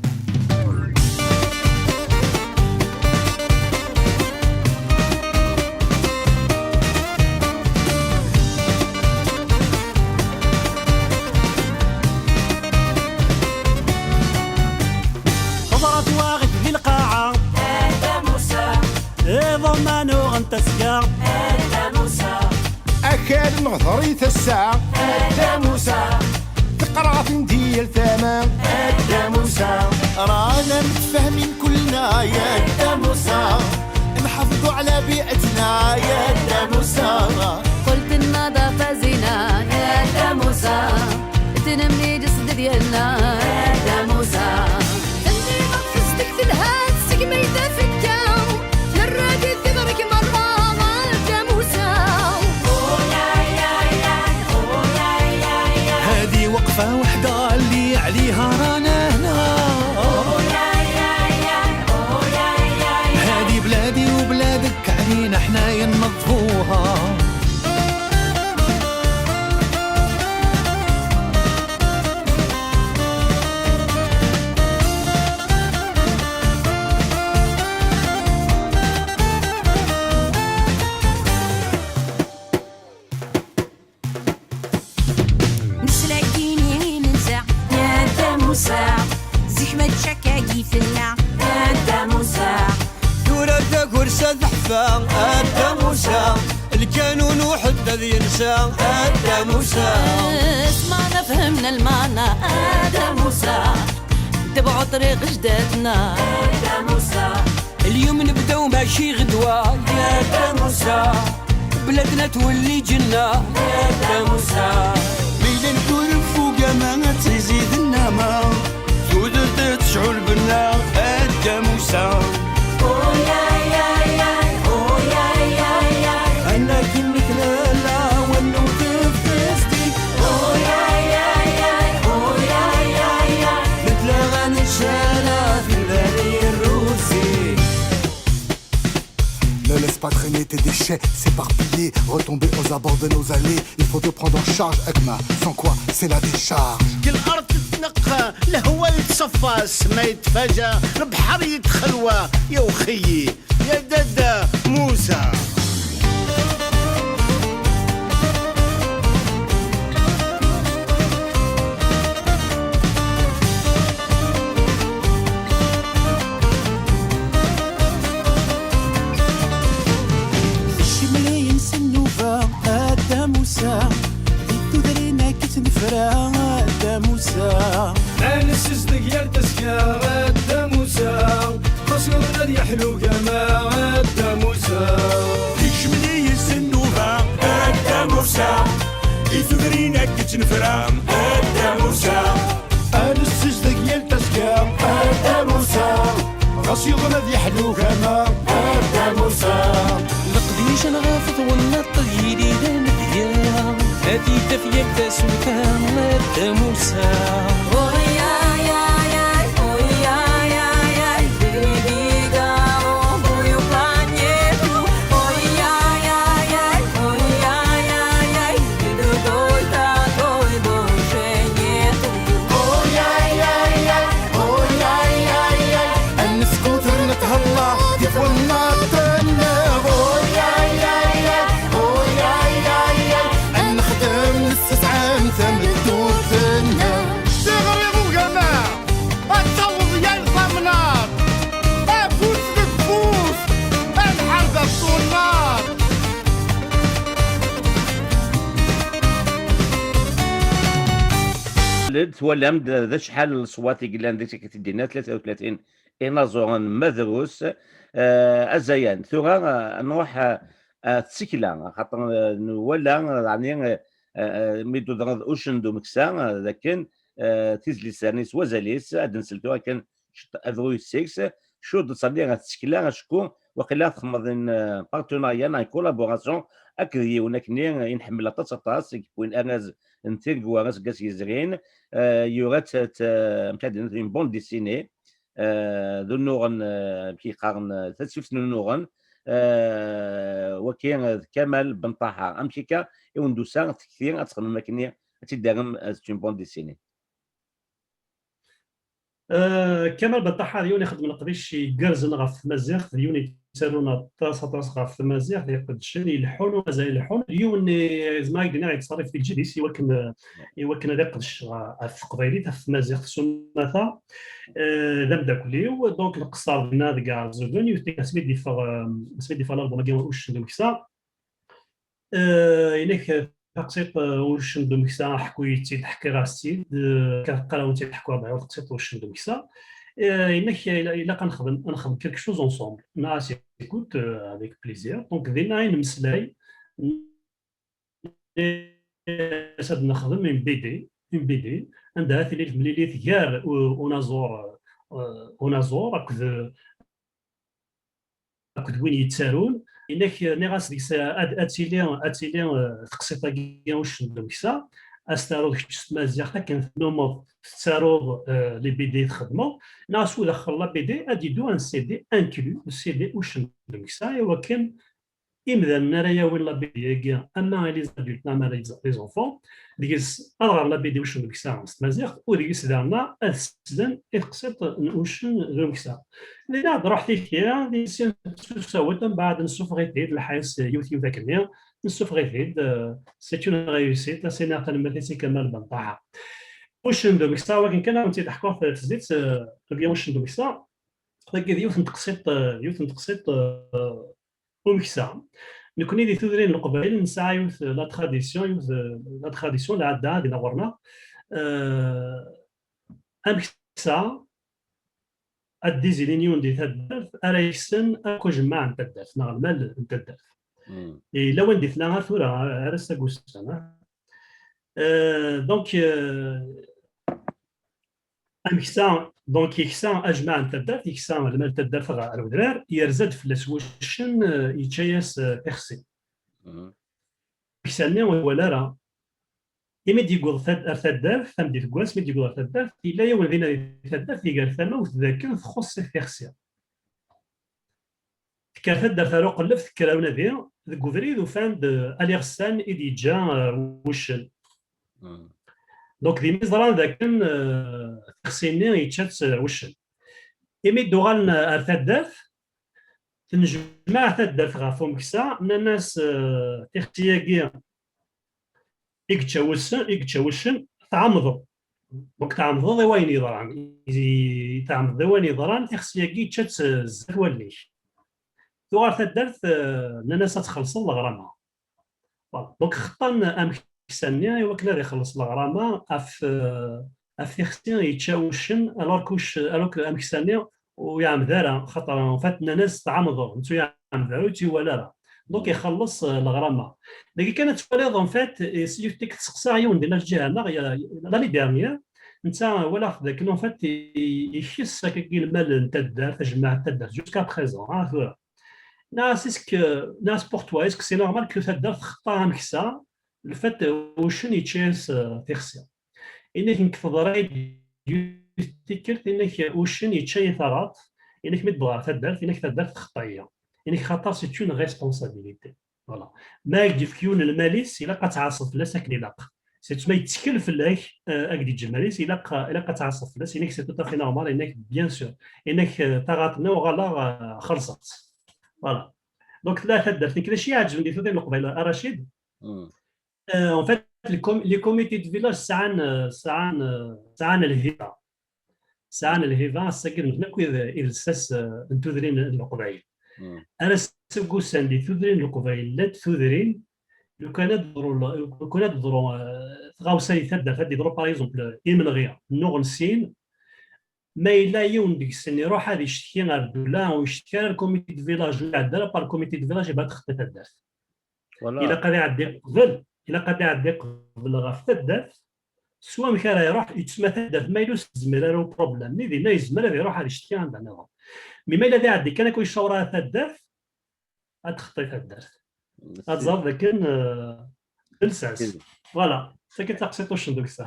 Teḍra twaɣit di lqaɛa. A Dda Musa. Iḍ aman uɣen tasga. A Dda Musa. Akal nehḍer i tasa. A Dda Musa. Teqqar ɣef indi yal tama. A Dda Musa. Rana mtfahmin kulna. Ya Dda Musa. نحافظوا على بيئتنا يا داموسة. قلت النظافة زينة يا داموسة. تنمي جسد ديالنا يا داموسة. اللي ما قفزتك في الهاد سقمي تفكا. للراقد تغرق مرة يا داموسة. هذه وقفة وحدة اللي عليها رانا هنا. هذه بلادي وبلادك، علينا حنايا ننظفوها. Neslak-ini i nensa, a Dda Musa. Zik ma tcakagi tella, a Dda Musa. Tura tagursa teḥfa, a Dda Musa. Lkanun uḥedd ad yensa, a Dda Musa. اسمعنا فهمنا المعنى، a Dda Musa. نتبعوا طريق جدادنا، a Dda Musa. اليوم نبداو ماشي غدوة، يا داموسة. بلادنا تولي جنة، يا داموسة. ميلان كورف وقامة تزيد النعمة. تودد تشعل بنا، يا داموسة. أوياياياي، أوياياياي. أنا كمك لالا ونوتف تستي. أوياياياي، أوياياياي. نتلاغى نتشالى في الليل الروسي. Ne laisse pas traîner tes déchets, s'éparpiller, retomber aux abords de nos allées. Il faut te prendre en charge, Ekma, sans quoi c'est la décharge. Deg lart tettneq, lehwa yettṣeffa, ssma yettfaja, lebḥer yettxelwa, ya uxeyyi, ya dada Musa. Icemliyen s nnuba, a Dda Musa, di tudrin akka ttnefra, a Dda Musa. Ad nessizdig yal tasga, a Dda Musa, xas yuḍen ad yeḥlu gama, a Dda Musa. Icemliyen s nnuba, a Dda Musa, di tudrin akka ttnefra, a Dda Musa. Ad nessizdig yal tasga, a Dda Musa. Ɣas yuḍen ad yeḥlu gama, a Dda Musa. Leqdic-nneɣ ɣef twennaḍt ad yili d amedya. Ad t-id-taf yal tasuta, a Dda Musa. Oyayayay, oyayayay, Bigaro, Buyu Planyeto. Oyayayay, oyayayay, Dudu Doita, Doido Xenyeto. Oyayayay, oyayayay, ad neskuter nethelleɣ di twennaḍt-nneɣ. Oyayayay, oyayayay, Twalam-d d acḥal n leṣwat i yellan deg tikkelt-id-dinna, tlata u tlatin inaẓuren ma drus. Eh, azayan, tura, eh, nruḥ, eh, eh, tsekla, xaṭer, eh, nwala, eh, ɛni, eh, eh, mi d-udreḍ uccen d umeksa, eh, d akken, eh, tizlit-nni s wazal-is, ad nsel tura kan ciṭ abruy seg-s, cud ttali ɣer tsekla, acku waqila txedmeḍ une, eh, partenariat, une collaboration akked yiwen akkenni i nḥemmel aṭas aṭas, i yewwin arraz n tiregwa aseggas yezrin, eh, yura-tt, tt-, amek ad d-nini, une bande dessinée, eh, d unuɣen, eh, amek i qqaren, eh, tasfift n unuɣen, eh, waki, eh, d Kamal Ben Ṭaher. Amek akka i wen-d-tusa tekti ad txedmem akkenni, ad tt-id-terrem, eh, c'est une bande dessinée? Eh, Kamal Ben Ṭaher d yiwen ixeddmen leqdic igerrzen ɣef tmaziɣt, d yiwen yettarun aṭas, aṭas ɣef tmaziɣt, iqeddcen, ileḥḥun, mazal ileḥḥun. D yiwen i, zemreɣ ad k-d-iniɣ, yettṣerrif di lǧid-is i wakken, eh, i wakken ad iqdec ɣef teqbaylit, ɣef tmaziɣt s umata. Eh, d ameddakel-iw, donc nqeṣṣer dinna deg Iɛeẓẓugen, yiwet tikkelt asmi d-yeffeɣ, eh, asmi d-yeffeɣ lalbum-agi Uccen d umeksa. Eh, inek taqsiṭ, eh, Uccen d umeksa, ḥku-yi-tt-id, ḥkiɣ-as-tt-id, eh, qqar-awen-tt-id, ḥku-aɣ-d ɣer taqsiṭ Uccen d umeksa. Eh, inek ila-, ilaq ad nexdem, ad nexdem quelque chose ensemble. Nniɣ-as, écoute, eh, avec plaisir. Donc, dinna i nemmeslay, as ad nexdem une B D, une B D, anda ara tili temlilit gar u-, unaẓur, eh, unaẓur akked, akked win yettarun. Inek, nniɣ-as deg-s ad, ad tili, ad tili, eh, teqsiṭ-agi Uccen d umeksa, ad s-taruḍ kečč s tmaziɣt akken tennumeḍ tettaruḍ, eh, les B D txedmeḍ. Nniɣ-as u daxel la B D ad yeddu un C D inclus, un C D Uccen d umeksa, i wakken imdanen ara yawin la B D-agi, ama les adultes, ama les, les enfants, deg-s ad ɣren la B D Uccen d umeksa s tmaziɣt, u deg-s daɣen ad slen i teqsiṭ n Uccen d umeksa. Dinna ad ruḥ tikti, di sin tsusawet, mbeɛd nessufeɣ-it-id, lḥayes yiwet yiwet akkenni, nessufeɣ-it-id, euh, c'est une réussite, ad s-iniɣ tanemmirt-is i Kamal Ben Ṭaher. Uccen d umeksa, wakken kan ad wen-tt-id-ḥkuɣ tezlit, euh, deg Uccen d umeksa, tagi d yiwet n teqsiṭ, euh, yiwet n teqsiṭ, euh, umeksa. Nekni di tudrin n Leqbayel nesɛa yiwet la tradition, yiwet la tradition, lɛadda dinna ɣur-neɣ. Eh, ameksa ad d-izilin yiwen di taddart ara yekksen akk ajemmaɛ n taddart, neɣ lmal n taddart. Mm. Yella wanda i tella ar tura, ar ass-a n wussan, ah. Eh, donc, eh, ameksa, donc, yeksa ajmaɛ n taddart, yeksa lmal n taddart ɣer, ɣer udrar, yerza-d fell-as wuccen, eh, yečča-yas, eh, tixsi. Mhm. Ameksa-nni ur iwala ara. Imi d-yewweḍ tad-, ar taddart, tameddit n wass, mi d-yewweḍ ar taddart, yella yiwen dinna di taddart, iger tamawt d akken txuṣṣ-it tixsi. Tekker taddart ar uqelleb, tekker ar unadi, deg ubrid ufan-d, eh, aliɣsan i d-yeǧǧa, eh, wuccen. Mm. Donc, d imi ẓran d akken, eh, tixsi-nni yečča-tt, eh, wuccen. Imi d-uɣalen ar taddart, tennejmaɛ taddart ɣef umeksa, nnan-as, eh, tixsi-agi i yečča wussen-, i yečča wuccen, tɛemdeḍ. Donc, tɛemdeḍ i wayen yeḍran. I, tɛemdeḍ i wayen yeḍran, tixsi-agi yečča-tt, eh, zdat wallen-ik. Tuɣal taddart, eh, nnan-as ad txellṣeḍ leɣrama. Voilà. Donc, xeṭṭan ameksa-nni i wakken ad ixelleṣ leɣrama ɣef, eh, ɣef tixsi yečča wuccen, alors que ucc-, alors que ameksa-nni ur iɛemmed ara, xaṭer, en fait, nnan-as tɛemdeḍ, netta ur iɛemmed ara, ur tt-iwala ara. Donc, ixelleṣ, eh, leɣrama. Dagi kan ad twaliḍ, en fait, eh, si yiwet tikkelt seqsaɣ yiwen di la lǧiha-nneɣ, ya-, l'année dernière, netta walaɣ-t dakken, en fait, i-, ikess akkagi lmal n taddart, ajmaɛ n taddart, jusqu'à présent, ah, tura. Nniɣ-as, est-ce que, nniɣ-as, pour toi, est-ce que c'est normal que taddart txeṭṭa ameksa, le fait, eh, uccen yečča-yas, eh, tixsi? Inek nekk teḍra-yi-d yiwet tikkelt, inek uccen yečča-yi taɣaṭ, inek mi d-wwḍeɣ ɣer taddart, inek taddart txeṭṭa-yi. Inek xaṭer c'est une responsabilité. Voilà. Ma ak-d-yefk yiwen lmal-is, ilaq ad tɛasseḍ fell-as akken ilaq. C'est ma yettkel fell-ak, eh, ad ak-d-yeǧǧ lmal-is, ilaq, ilaq ad tɛasseḍ fell-as, inek c'est tout à fait normal, inek bien sûr. Inek, eh, taɣaṭ-nni uɣaleɣ, eh, xellṣeɣ-tt. Voilà. Donc, tella taddart, nekk d acu i yi-ɛeǧben di tudrin n Leqbayel, a Racid? Hmm. Euh, en fait, les com-, les comités de village sɛan, euh, sɛan, euh, sɛan lhiba. Sɛan lhiba, ass-agi d nutni akk i d, i d lsas, euh, n tudrin n Leqbayel. Hmm. Ar ass-a n wussan di tudrin n Leqbayel, llant tudrin Lukan ad d-teḍru, lukan ad d-teḍru, eh, tɣawsa di taddart, ad d-yeḍru, par exemple, imenɣi, nnuɣen sin, ma yella yiwen deg-sen iruḥ ad icetki ar ddula, ur icetki ara le comité de village, ur iɛedda ara par le comité de village, yebɣa ad texṭi taddart. Voilà. Ilaq ad iɛeddi qbel, ilaq ad iɛeddi qbel ɣef taddart, s wamek ara iruḥ, yettma taddart, ma yella ur s-tezmir ara uproblem-nni, dinna yezmer ad iruḥ ad icetki anda nniḍen. Mi ma yella ad iɛeddi kan akk icawra taddart, ad texṭi taddart. Ad tẓer dakken, eh, d lsas. Voilà. Tagi d taqsiṭ uccen d uksa.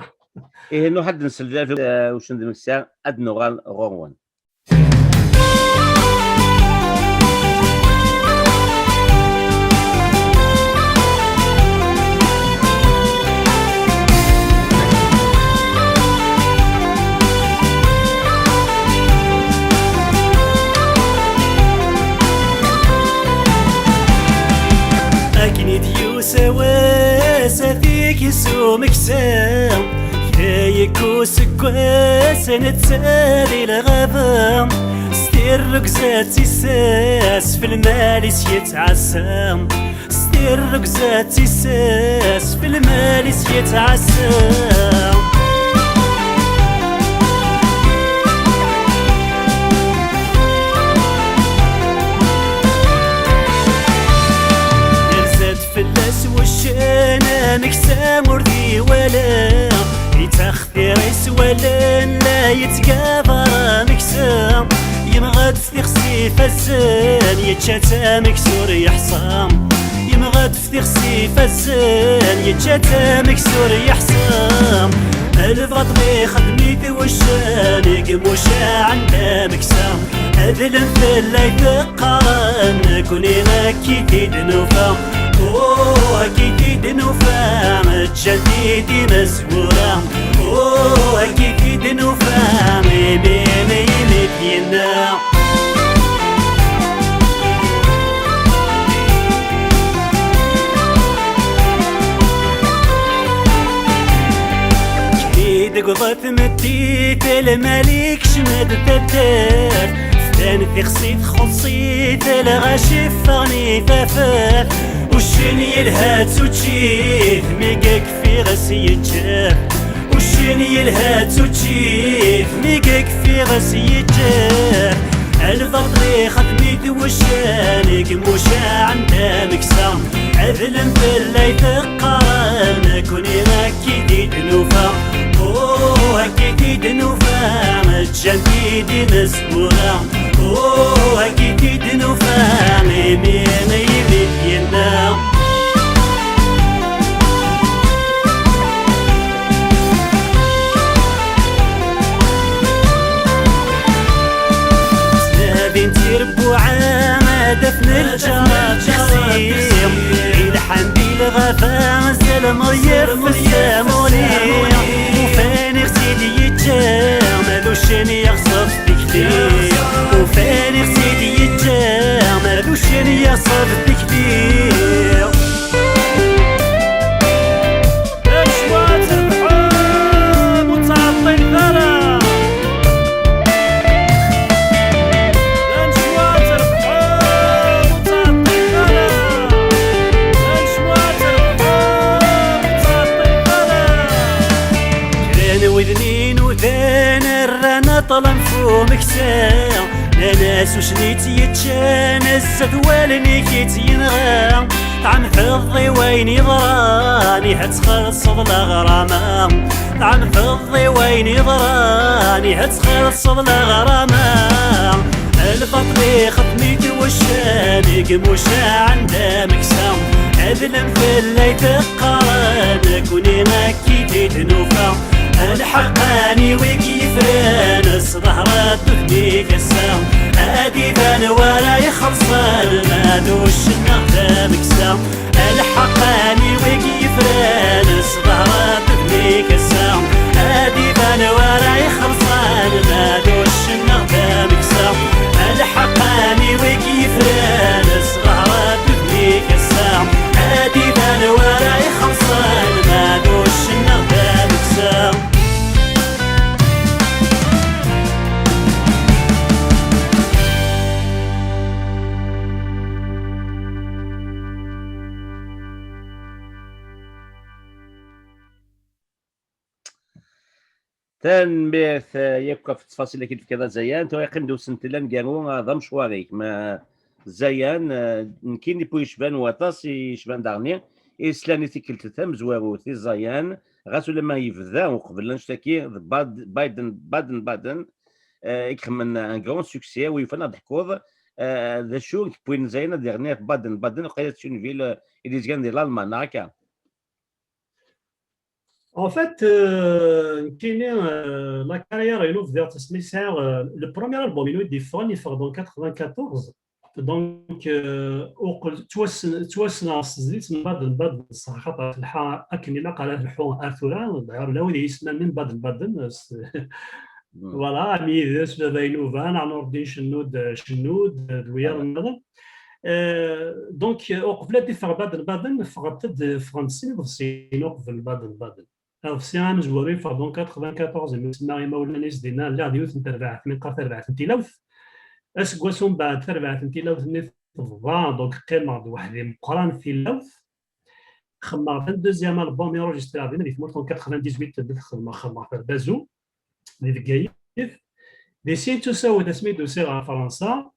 Ihi nruḥ ad nsel, eh, uccen d uksa, ad nuɣal ɣur-wen. Akken i d-yusa wass, ad t-ikkes umeksa. Kra yekk useggas, netta di lɣaba. S tirrugza d tissas, f lmal-is yettɛassa. S tirrugza d tissas, f lmal-is yettɛassa. Yerza-d fell-as wuccen, ameksa ur t-iwala. Yettaxtir-is wallen, la yettgabar ameksa. Yemɣa-d f tixsi ifassen, yečča-tt ameksa ur yeḥsa. Yemɣa-d f tixsi ifassen, yečča-tt ameksa ur yeḥsa. Lbaṭel ixdem-it wuccen, i imucaɛen d ameksa. Adlen fell-ay teqqaren, nekkni akka i t-id-nufa. Oh, akka i t-id-nufa, ǧǧan-t-id imezwura. Oh, akka i t-id-nufa, imi, imi, imi d-yenna. I deg uḍat meddit, lmal ikcem-d taddart. Fdan tixsi txuṣṣ-it, lɣaci ffɣen i tafat. Uccen yelha d tuččit, mi yekfi ɣas yeǧǧa. Uccen yelha d tuččit, mi yekfi ɣas yeǧǧa. Lbaṭel ixdem-it wuccen, i imucaɛen d ameksa. Adlen fell-ay teqqaren, nekkni akka i t-id-nufa. Oh, akka i t-id-nufa, ǧǧan-t-id imezwura. Oh, akka i t-id-nufa, imi, imi d-yenna. Ttnadin tirbuɛa, ad afen lǧar d tixsi. Ilḥan di lɣaba, azal meryaf s amuli. Ufan ixsi d-yeǧǧa, ma d uccen yeɣṣeb tikli. Ufan ixsi d-yeǧǧa, ma d uccen yeɣṣeb tikli. Anecwa ad trebḥem ur ttɛeṭṭilet ara. Anecwa ad trebḥem ur ttɛeṭṭilet ara. Anecwa ad trebḥem ur ttɛeṭṭilet ara. Kra n widen udan rran aṭlam f umeksa. Nnan-as uccen i tt-yeččan, azza d wallen-ik i tt-yenɣa. Tɛemteḍ i wayen yeḍran, ihi ad txellṣeḍ leɣrama. Tɛemteḍ i wayen yeḍran, ihi ad txellṣeḍ leɣrama. Lbaṭel ixdem-it wuccen, i imucaɛen d ameksa. Adlen fell-ay teqqaren, nekkni akka i t-id-nufa. Lḥeqqani wi k-yefran, sḍehret udem-ik ass-a. Ad iban wara ixelṣen, ma d uccen neɣ d ameksa. Lḥeqqani wi k-yefran, sḍehret udem-ik ass-a. Ad iban wara ixelṣen, ma d uccen neɣ d ameksa. Lḥeqqani wi k-yefran, sḍehret udem-ik ass-a. Ad iban wara ixelṣen, ma d uccen neɣ d ameksa. Tanemmirt, eh, yakk ɣef ttfaṣil-agi d-tefkiḍ a Zayan. Tura yeqqim-d usentel aneggaru, eh, d amecwar-ik. Ma Zayan, eh, nekkini ur yecban waṭas, yecban daɣni islan i tikkelt tamezwarut i Zayan, ɣas ulamma yebda uqbel annect-agi d Bad-, Biden, Baden Baden, eh, i ixemmen un grand succès, wi yufan ad d-teḥkuḍ, eh, d acu i yewwin Zayan ad iɣni ɣef Baden Baden, waqila c'est une ville, eh, i d-yezgan di Lalman, neɣ akka? En fait, euh, nekkini, euh, la carrière inu bdiɣ-tt asmi sɛiɣ, euh, le premier album inu i d-yeffɣen, yeffeɣ-d en quatre-vingt-quatorze. Donc, euh, uqel-, ttwassen-, ttwassneɣ s tezlit n Baden Baden, ṣṣeḥ, xaṭer telḥa akken ilaq ara telḥu ar tura. D'ailleurs, la wid yessnen Baden Baden, euh, s-, voilà, am Yidir s baba inuban, Ɛnurdin Cennud, euh, Cennud, euh, d wiyaḍ nniḍen. Euh, donc, euh, uqbel ad d-iffeɣ Baden Baden, ffɣent-d, ffɣent-d sin iḍebsiyen uqbel Baden Baden. Aḍebsi amezwaru yeffeɣ-d en quatre-vingt-quatorze, imi semmaɣ imawlan-is dinna, lliɣ d yiwet n terbaɛt, mi neqqar tarbaɛt n tilawt. Aseggas umbeɛd, tarbaɛt n tilawt-nni tebḍa, donc qqimeɣ-d weḥd-i meqqran tilawt. Xedmeɣ-d un deuxième album enregistré dinna di tmurt en quatre-vingt-dix-huit, xedmeɣ, xedmeɣ-t ar Bazou, di Bgayet. Di sin tusawed asmi d-usiɣ ɣer Fransa,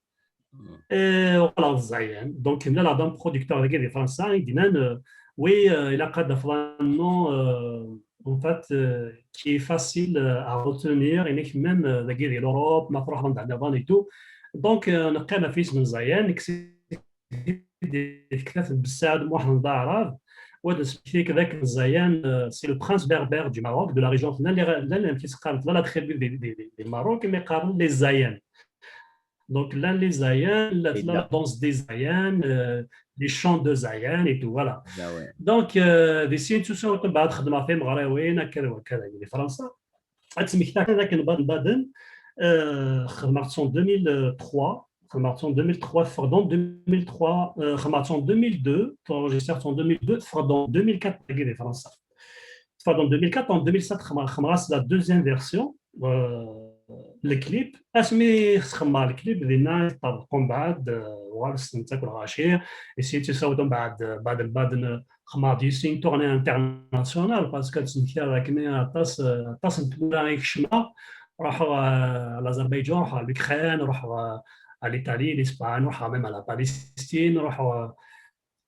euh, uɣaleɣ d Zayan. Donc, mlaleɣ-d am producteur dagi di Fransa, i d-yennan, euh, oui, euh, ilaq ad d-tafeḍ un nom, euh, en fait, euh, qui est facile, euh, à retenir, et même, euh, dagi di l'Europe, ma truḥeḍ anda nniḍen et tout. Donc, euh, neqqim ɣef yisem n Zayan, kkes-it di tektabt n Bessaɛd Muḥend Aɛrab, u ad d-nesmekti-k d akken Zayan, euh, c'est le prince berbère du Maroc, de la région, llan, llan amek i s-qqaren, tella la tribu di, di, di, di Maroc, imi qqaren les Zayan. Donc, llan les Zayan, la, la danse des Zayan, euh, les chants de Zayan et tout, voilà. Donc, euh, di sin tusawed, mbeɛd xedmeɣ timeɣriwin, akka d wakka, dagi di Fransa. Ad d-smektiɣ kan d akken Baden Baden, euh, xedmeɣ-tt en deux mille trois, xedmeɣ-tt en deux mille trois, teffeɣ-d en deux mille trois, euh, xedmeɣ-tt en deux mille deux, enregistré-tt en deux mille deux, teffeɣ-d en deux mille quatre dagi di Fransa. Teffeɣ-d en deux mille quatre, en deux mille sept, xedmeɣ, xedmeɣ-as la deuxième version, euh, le clip. Asmi xedmeɣ le clip, dinna yeṭṭerḍeq umbeɛd, euh, uɣal ssnen-tt akk lɣaci, i sin tusawed umbeɛd, euh, Baden Baden, euh, xedmeɣ-d yis-s une tournée internationale, parce que ad d-smektiɣ d akken aṭas, euh, aṭas n tmura i kecmeɣ. Ruḥeɣ, euh, à l'Azerbaïdjan, ruḥeɣ à l'Ukraine, ruḥeɣ, euh, à l'Italie, l'Espagne, ruḥeɣ même à la Palestine, ruḥeɣ, euh,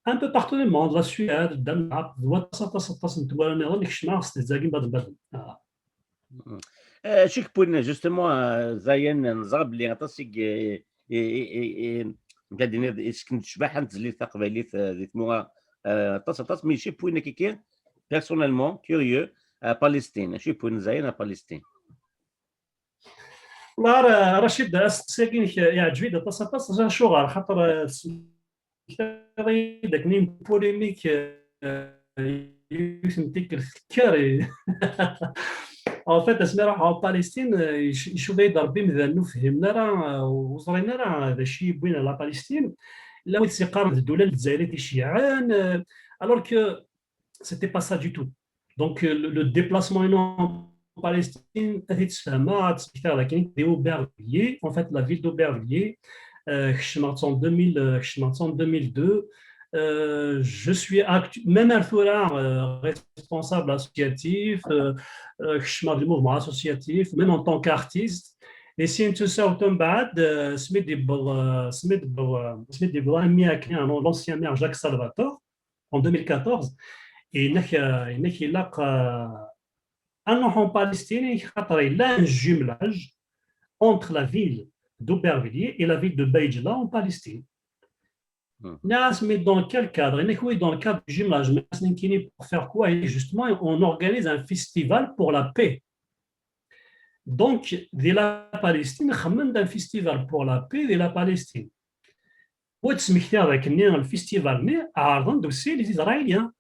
un peu partout dans le monde, la Suède, le Danemark, d waṭas, aṭas, aṭas n tmura nniḍen i kecmeɣ s tezzaga n Baden Baden. Voilà. Mm. Euh, acu i k-yewwin, justement, euh, Zayan, neẓra belli aṭas i, i, i, i, i, nekk ad d-iniɣ, yessken-d ccbaḥa n tezlit taqbaylit, euh, di tmura, euh, aṭas, aṭas, mais acu i k-yewwin akka, personnellement, curieux, à Palestine, acu i k-yewwin Zayan à Palestine? Voilà, Rachid, asteqsi-agi-inek yeɛǧeb-iyi-d aṭas, aṭas. Acuɣer? Xaṭer, euh, d akken une polémique, euh, yiwet n tikkelt tekker. En fait, asmi ruḥeɣ en Palestine, euh, yec-, icuba-yi-d Rebbi imdanen ur fhimen ara, euh, ur ẓrin ara d acu i yi-yewwin à la Palestine. Llan wid s-yeqqaren d ddula n Lezzayer i t-iceyyɛen, euh, alors que c'était pas ça du tout. Donc, euh, le, le déplacement en Palestine, ad t-id-sfehmeɣ, ad d-smektiɣ d akken, di Aubervilliers, en fait, la ville d'Aubervilliers, euh, kecmeɣ-tt en deux mille, euh, kecmeɣ-tt en deux mille deux. Euh, je suis actu-, même à tura, euh, responsable associatif, euh, euh, kecmeɣ di le mouvement associatif, même en tant qu'artiste. Et c'est une société, euh, asmi d-yewweḍ, euh, asmi d-yewweḍ, euh, asmi d-yewweḍ, euh, l'ancien maire Jacques Salvatore, en deux mille quatorze, et yenna-k, euh, yenna-k ilaq, euh, ad nruḥ en Palestine, xaṭer il y a un jumelage entre la ville d'Aubervilliers et la ville de Beit Jla en Palestine. Nniɣ-as, mais dans quel cadre? Yenna-k, oui, dans le cadre du jumelage. Mais nekkini, pour faire quoi? Justement, on organise un festival pour la paix. Donc, di la Palestine, xedmen-d un festival pour la paix di la Palestine. U ad d-smektiɣ d akken le festival-nni ɛerḍen-d aussi les Israéliens.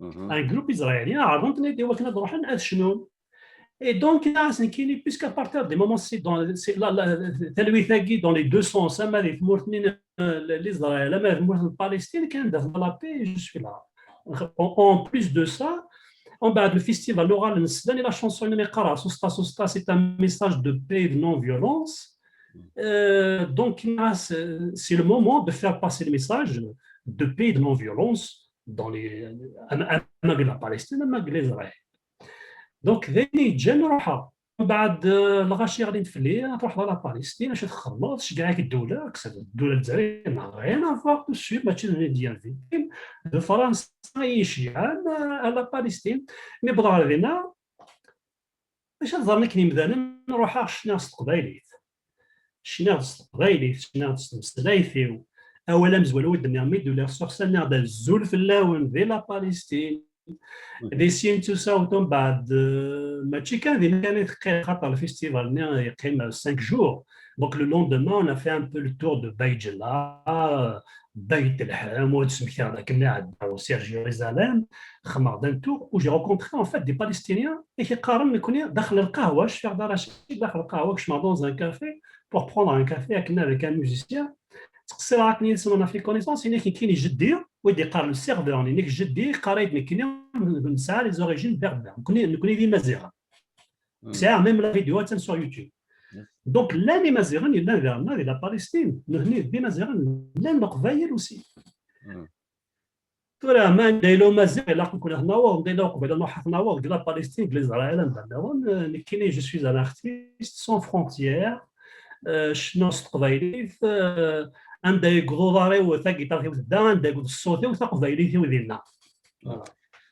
Un groupe israélien, ɛerḍen-ten-id i wakken ad ruḥen ad cnun. Et donc, là, c'est nekkini, puisqu'à partir du moment, c'est dans, c'est la, la, talwit-agi dans les deux sens, ama di tmurt-nni, euh, l'Israël, ama di tmurt n Palestine, kan d la paix, je suis là. En, en plus de ça, en bas, le festival, l'oral, la chanson, c'est un message de paix et de non-violence. Euh, donc, là, c'est, c'est le moment de faire passer le message de paix et de non-violence dans les, ama, ama deg la Palestine, ama deg l'Israël. Donc, d ayen yeǧǧan ruḥeɣ. Mbeɛd, eh, lɣaci ɣlin fell-i, ad truḥeḍ ɣer la Palestine, acu txedmeḍ, tceggeɛ-ik ddula, kkes ddula n Lezzayer, n'a rien à voir tout de suite, mačči d Médien Victime, d Fransa i yi-ceyyɛen, eh, ar la Palestine. Mi wwḍeɣ ɣer dinna, acu ad ẓren akken yimdanen, ruḥeɣ cniɣ s teqbaylit. Cniɣ-d s teqbaylit, cniɣ-d s tmeslayt-iw. Awal amezwaru i d-nniɣ mi d-uliɣ sur scène, nniɣ-d azul fell-awen, di la Palestine. Di sin tusa utum mbeɛd, eh, mačči kan din kan i teqqim, xaṭer lfestival-nni yeqqim cinq jours. Donc le lendemain, on a fait un peu le tour de Bayt Jella, Bayt Lḥem, ur d-smektiɣ d akken iɛedda aussi à Jérusalem, xedmeɣ-d un tour où j'ai rencontré en fait des Palestiniens i k-iqqaren nekni daxel lqahwa, cfiɣ-d arrac-ik daxel lqahwa, kecmeɣ dans un café pour prendre un café akken avec un musicien. Ttqeṣṣireɣ akken yid-sen, on a fait connaissance, yenna-k nekkini jeddi, wa d-iqqar le serveur, yenna-k jeddi, yeqqar-ak-d nekkini nesɛa les origines berbères, nekkni, nekkni d Imaziɣen. Sɛiɣ même la vidéo attan sur YouTube. Donc llan Imaziɣen yellan daɣen di la Palestine, nutni d Imaziɣen, llan Leqbayel aussi. Tura, ma anda yella Umaziɣ, ilaq nekkni ad t-naweḍ, anda yella Uqbayl, ad nruḥ ad t-naweḍ, deg la Palestine, deg Lezraɛil, anda nniḍen, eh, nekkini, je suis un artiste sans frontières, eh, cennuɣ s teqbaylit, eh, anda yewweḍ uḍar-iw, tagiṭart-iw tedda, anda yewweḍ ṣṣut-iw, taqbaylit-iw dinna. Voilà.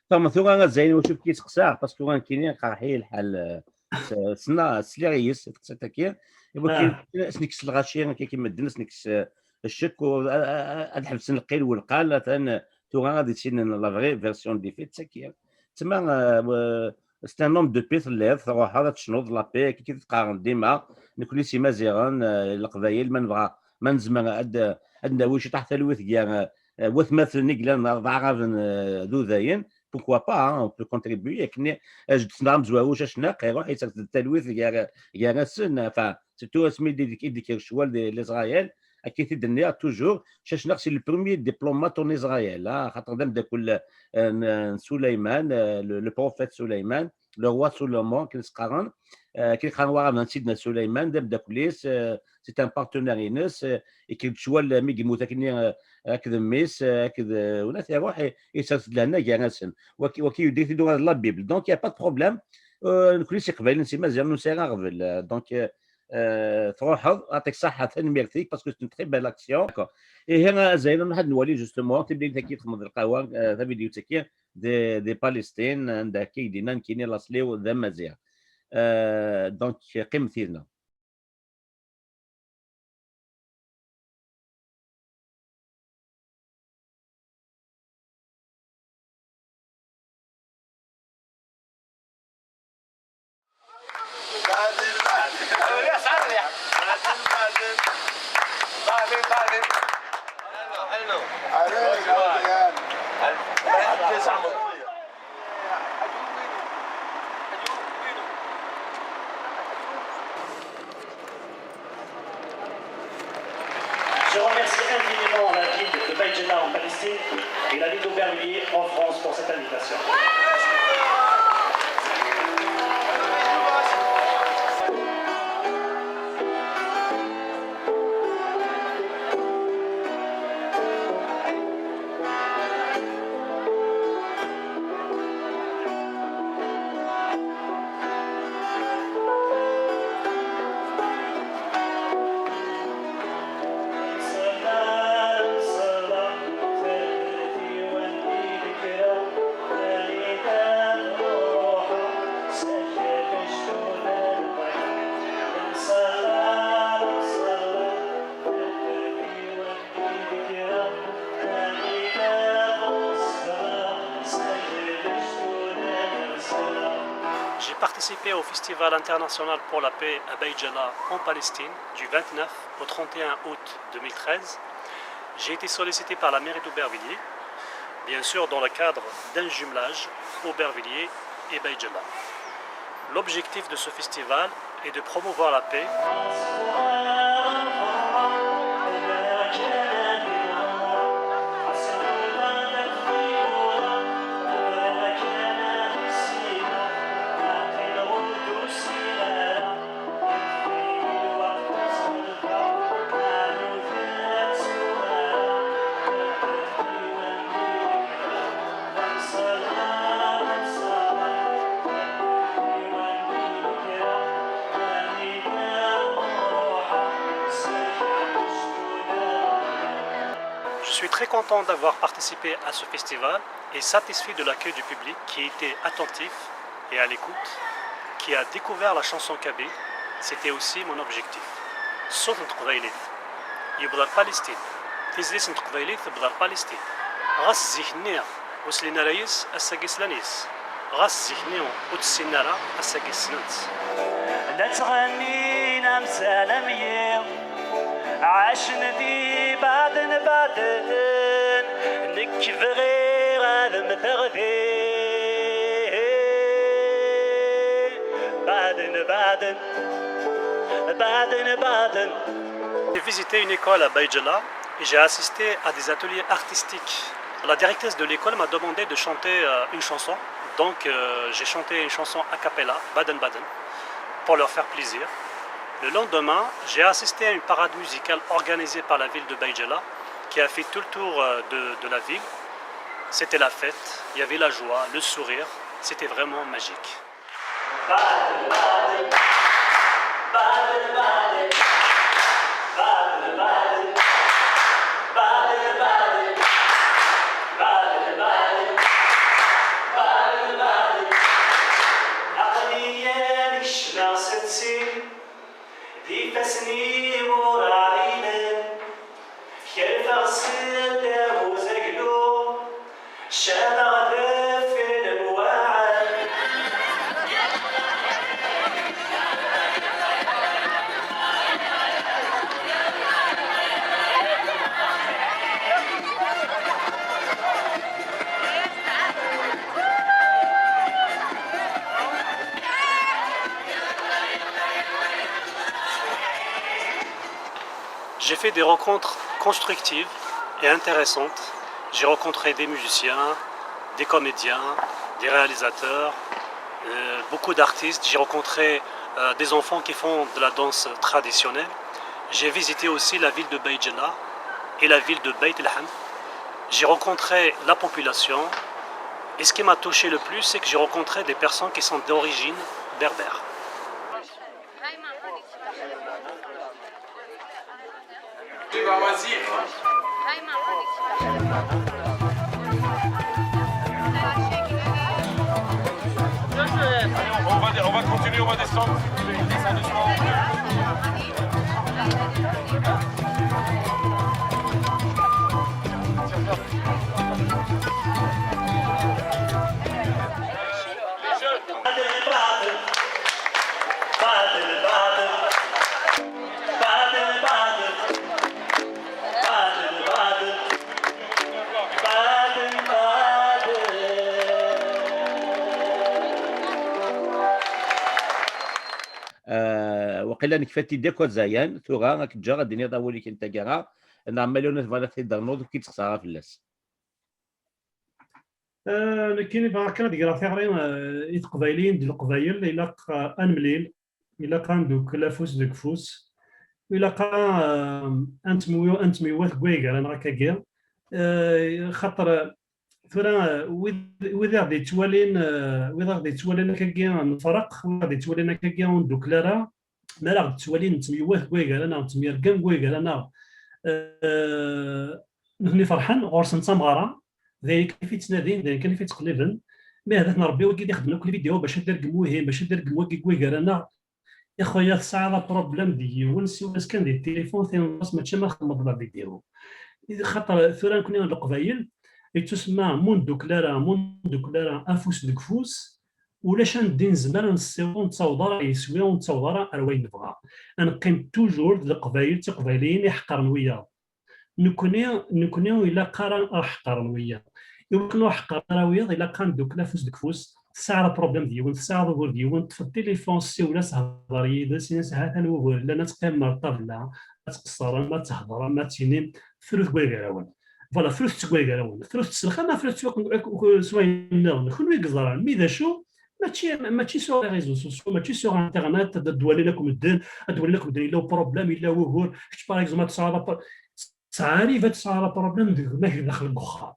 Fehmeɣ tura a Zayen wacu k-yesteqsaɣ, parce que tura nekkini iqerḥ-iyi lḥal, eh, s-, sna-, sliɣ yes, teqsiṭ-agi, iwakken ad s-nekkes lɣaci, akka akken medden, ad s-nekkes, eh, ccek, u-, a-, a-, a-, ad ḥebsen lqil welqal, atan, eh, tura ad issinen la vraie version des faits, d tagi. Tma, eh, w-, c'est un homme de paix telliḍ, truḥeḍ ad tecnuḍ la paix, akka i t-qqaren dima, nekkni s Imaziɣen, eh, Leqbayel, ma nebɣa, ma nezmer ad, ad nawi ciṭaḥ talwit gar, eh, watmaten i yellan d Aɛraben, eh, d Udayen, pourquoi pas, hein, on peut contribuer, akken, eh, jeddi-tneɣ amezwaru Cacnaq, iruḥ, yessers-d talwit gar, gar-asen, enfin, surtout asmi i d-, i d-ikker ccwal di l'Israël, akka i t-id-nniɣ toujours, Cacnaq c'est le premier diplomate en Israël, ah, xaṭer d ameddakel, eh, n, n Suleyman, eh, le, le prophète Suleyman, le roi Solomon, akken i s-qqaren, eh, akken i qqaren waɣaben n Sidna Suleyman, d ameddakel-is, eh, c'est un partenaire-ines, eh, ikker-d ccwal mi yemmut akkenni, eh, akked mmi-s, eh, akked, eh, unat iruḥ, i, yessers-d lehna gar-asen. Waki, waki yuddi-t-id ula d la Bible. Donc, il y a pas de problème. Eh, nekkni s Iqbayliyen s Imaziɣen ur nesɛi aɣbel. Eh, donc, eh, eh, truḥeḍ, aṭik ṣaḥa, tanemmirt-ik, parce que c'est une très belle action. D'accord. Ihi, a Zayen, ad nwali justement timlilit-agi txedmeḍ lqahwa, eh, tavidyut-agi, di, di Palestine, anda akka i d-yenna nekkini laṣel-iw d Amaziɣ. Eh, donc, qqimet yid-neɣ. Je remercie infiniment la ville de Baïdjella en Palestine et la ville d'Aubervilliers en France pour cette invitation. J'ai participé au Festival international pour la paix à Baïdjala, en Palestine, du vingt-neuf au trente et un août deux mille treize. J'ai été sollicité par la mairie d'Aubervilliers, bien sûr dans le cadre d'un jumelage Aubervilliers et Baïdjala. L'objectif de ce festival est de promouvoir la paix. Je suis très content d'avoir participé à ce festival et satisfait de l'accueil du public qui était attentif et à l'écoute, qui a découvert la chanson kabyle. C'était aussi mon objectif. Ṣṣut n teqbaylit yebḍa ar Palestine. Tizlit n teqbaylit tebḍa ar Palestine. Ɣas zik-nni ur slin ara yes, ass-agi slan yes. Ɣas zik-nni ur tt-ssinen ara, ass-agi ssnen-tt. La ttɣennin amzal am yiḍ, ɛacen di baden baden, nekk bɣiɣ ad mmteɣ din. Baden baden, baden baden. J'ai visité une école à Baïdjala et j'ai assisté à des ateliers artistiques. La directrice de l'école m'a demandé de chanter euh, une chanson. Donc euh, j'ai chanté une chanson a cappella, Baden Baden, pour leur faire plaisir. Le lendemain, j'ai assisté à une parade musicale organisée par la ville de Baïdjala qui a fait tout le tour euh, de, de la ville. C'était la fête, il y avait la joie, le sourire, c'était vraiment magique. Aql-i ad kecmeɣ s ttin, d ifassen-iw ur ɛrilen, kerfeɣ s ddaw uzaglu, cabeɣ deffir lwaɛel. J'ai fait des rencontres constructives et intéressantes. J'ai rencontré des musiciens, des comédiens, des réalisateurs, euh, beaucoup d'artistes. J'ai rencontré euh, des enfants qui font de la danse traditionnelle. J'ai visité aussi la ville de Baïdjala et la ville de Beit Lahem. J'ai rencontré la population. Et ce qui m'a touché le plus, c'est que j'ai rencontré des personnes qui sont d'origine berbère. On va, on va continuer, on va descendre. On descend doucement. Ah, waqila nekfa-t-id akk a Zayan, tura ad k-ǧǧeɣ ad d-tiniḍ awal-ik n taggara, neɣ ma yella ur tebɣiḍ ad t-id-ternuḍ, ur k-id-sexṣareɣ fell-as. Ah, nekkini bɣiɣ kan ad greɣ tiɣri ah, i teqbayliyin d leqbayel, ilaq ah, ad nemlil, ilaq ad neddukel afus deg ufus, ilaq ah, ad nettemwi- ad nettemyiwat deg waygar-nneɣ akkagi. Ah, xaṭer ah, tura ah, wid wid i ɣ-d-yettwalin, ah, wid i ɣ-d-yettwalin akkagi nefreq, wid i ɣ-d-yettwalin akkagi ur neddukel ara, mi ara ɣ-d-ttwalin nettemyiwat deg waygar-nneɣ, nettemyergam deg waygar-nneɣ, ah, nutni ferḥen, ɣur-sen d tameɣra, d ayen kan i ttnadin, d ayen kan i ttqelliben. Mi ahat n Rebbi wagi i d-ixeddmen akk lvidyu bac ad d-irgem wihin, bac ad d-irgem wagi deg waygar-nneɣ. Ixuya tesɛiḍ apṛublem d yiwen, siwel-as kan di tilifun, tinneḍ-as mačči ma txedmeḍ la vidéo. Xaṭer tura nekkni leqbayel, yettusemma mu neddukel ara, mu neddukel ara afus deg ufus, ulac anda i nezmer ad nessiweḍ, ur nettaweḍ ara yeswi, ur nettaweḍ ara ar wayen nebɣa. Ad neqqim toujours d leqbayel d tiqbayliyin i ḥeqren wiyaḍ. Nekni, nekni ur ilaq ara ad ḥeqren wiyaḍ. I wakken ur ḥeqren ara wiyaḍ, ilaq ad neddukel afus deg ufus. Tesɛiḍ apṛublem d yiwen, tesɛiḍ ugur d yiwen, ṭṭfeḍ tilifun, ssiwel-as, hder yid-s, ini-as ha-t-an wugur llan, ad teqqimem ar ṭṭabla, ad tqeṣṣrem, ad thedrem, ad tinim, frut deg waygar-awen. Voilà, frut deg waygar-awen. Frut s lxama, frut s wayen nniḍen. Kenwi i yeẓran. Mi d acu, mačči, mačči sur les réseaux sociaux, mačči sur internet, ad d-walin akk medden, ad d-walin akk medden yella uproblème, yella wugur, kečč par exemple ad tesɛuḍ apro-, tesɛa arrive ad tesɛuḍ aproblème d gma-k daxel n uxxam.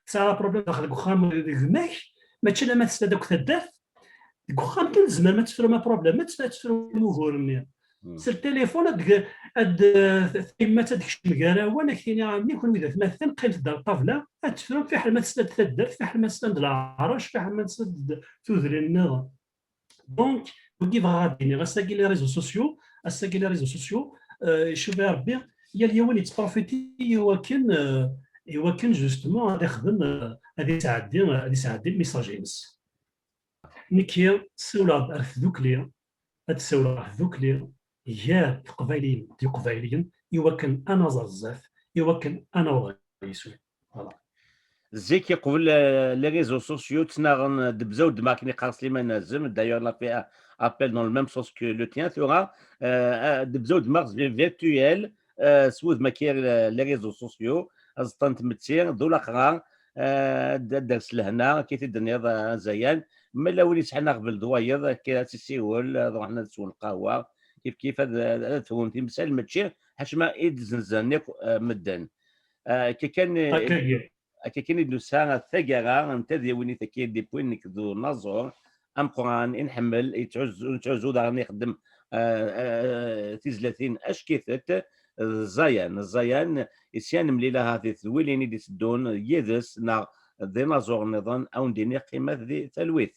Tesɛa aproblème daxel n uxxam d gma-k, mačči alamma tesla-d akk taddart, deg uxxam kan tzemrem ad tefrum aproblème, ad tefrum ugur-nni. S ltilifun ad, ad, tayemmat ad tekcem gar-awen, ad k-tini: "A mmi, kunwi d atmaten, qqimet-d ar ṭṭabla, ad tefrum, fiḥel ma tesla-d taddart, fiḥel ma tesla-d leɛrac, fiḥel ma tesla-d tudrin nniḍen." Donc, wagi bɣiɣ ad d-iniɣ, ass-agi les réseaux sociaux, ass-agi les réseaux sociaux, euh, icuf a Rebbi, yal yiwen yettprofiti i wakken, euh, i wakken justement ad ixdem, euh, ad isɛeddi, ad isɛeddi lmessage-ines. Nekki ssawleɣ-d ar tdukli, ad ssawleɣ ɣef tdukli gar teqbayliyin d iqbayliyen i wakken ad naẓ ar zdat, i wakken ad naweḍ ɣer yiswi. Voilà. Zik, qbel, euh, les réseaux sociaux, ttnaɣen, euh, Debza u Dma, akken iqqar Sliman Azem, d'ailleurs, il a fait un appel dans le même sens que le tien, tura, euh, euh, Debza u Dma, vi-, virtuel, euh, s wudem akka, euh, les réseaux sociaux, aẓeṭṭa n tmetti, d ulaqra, euh, ad d-, ad d-ters lehna, akka i t-id-tenniḍ, euh, a Zayan, ma yella win yesɛan aɣbel d wayeḍ, akka ad s-isiwel, ad ruḥen ad swen lqahwa, kif kif ad, ad, ad fhun timsal, mačči ḥaca ma i d-zenzan akk, euh, medden. Euh, akka kan, euh, Akkagi. Akka kan i d-nusa taggara n tadiwin i takki, depuis nekk d unaẓur ameqqran i nḥemmel, yettɛuzzu, nettɛuzzu daɣen ixeddem, ah, ah, tizlatin ackitet, d Zayan. Zayan, isya nemlil ahat di tedwilin i d-iteddun yid-s neɣ d inaẓuren nniḍen, a wen-d-iniɣ qqimet di talwit.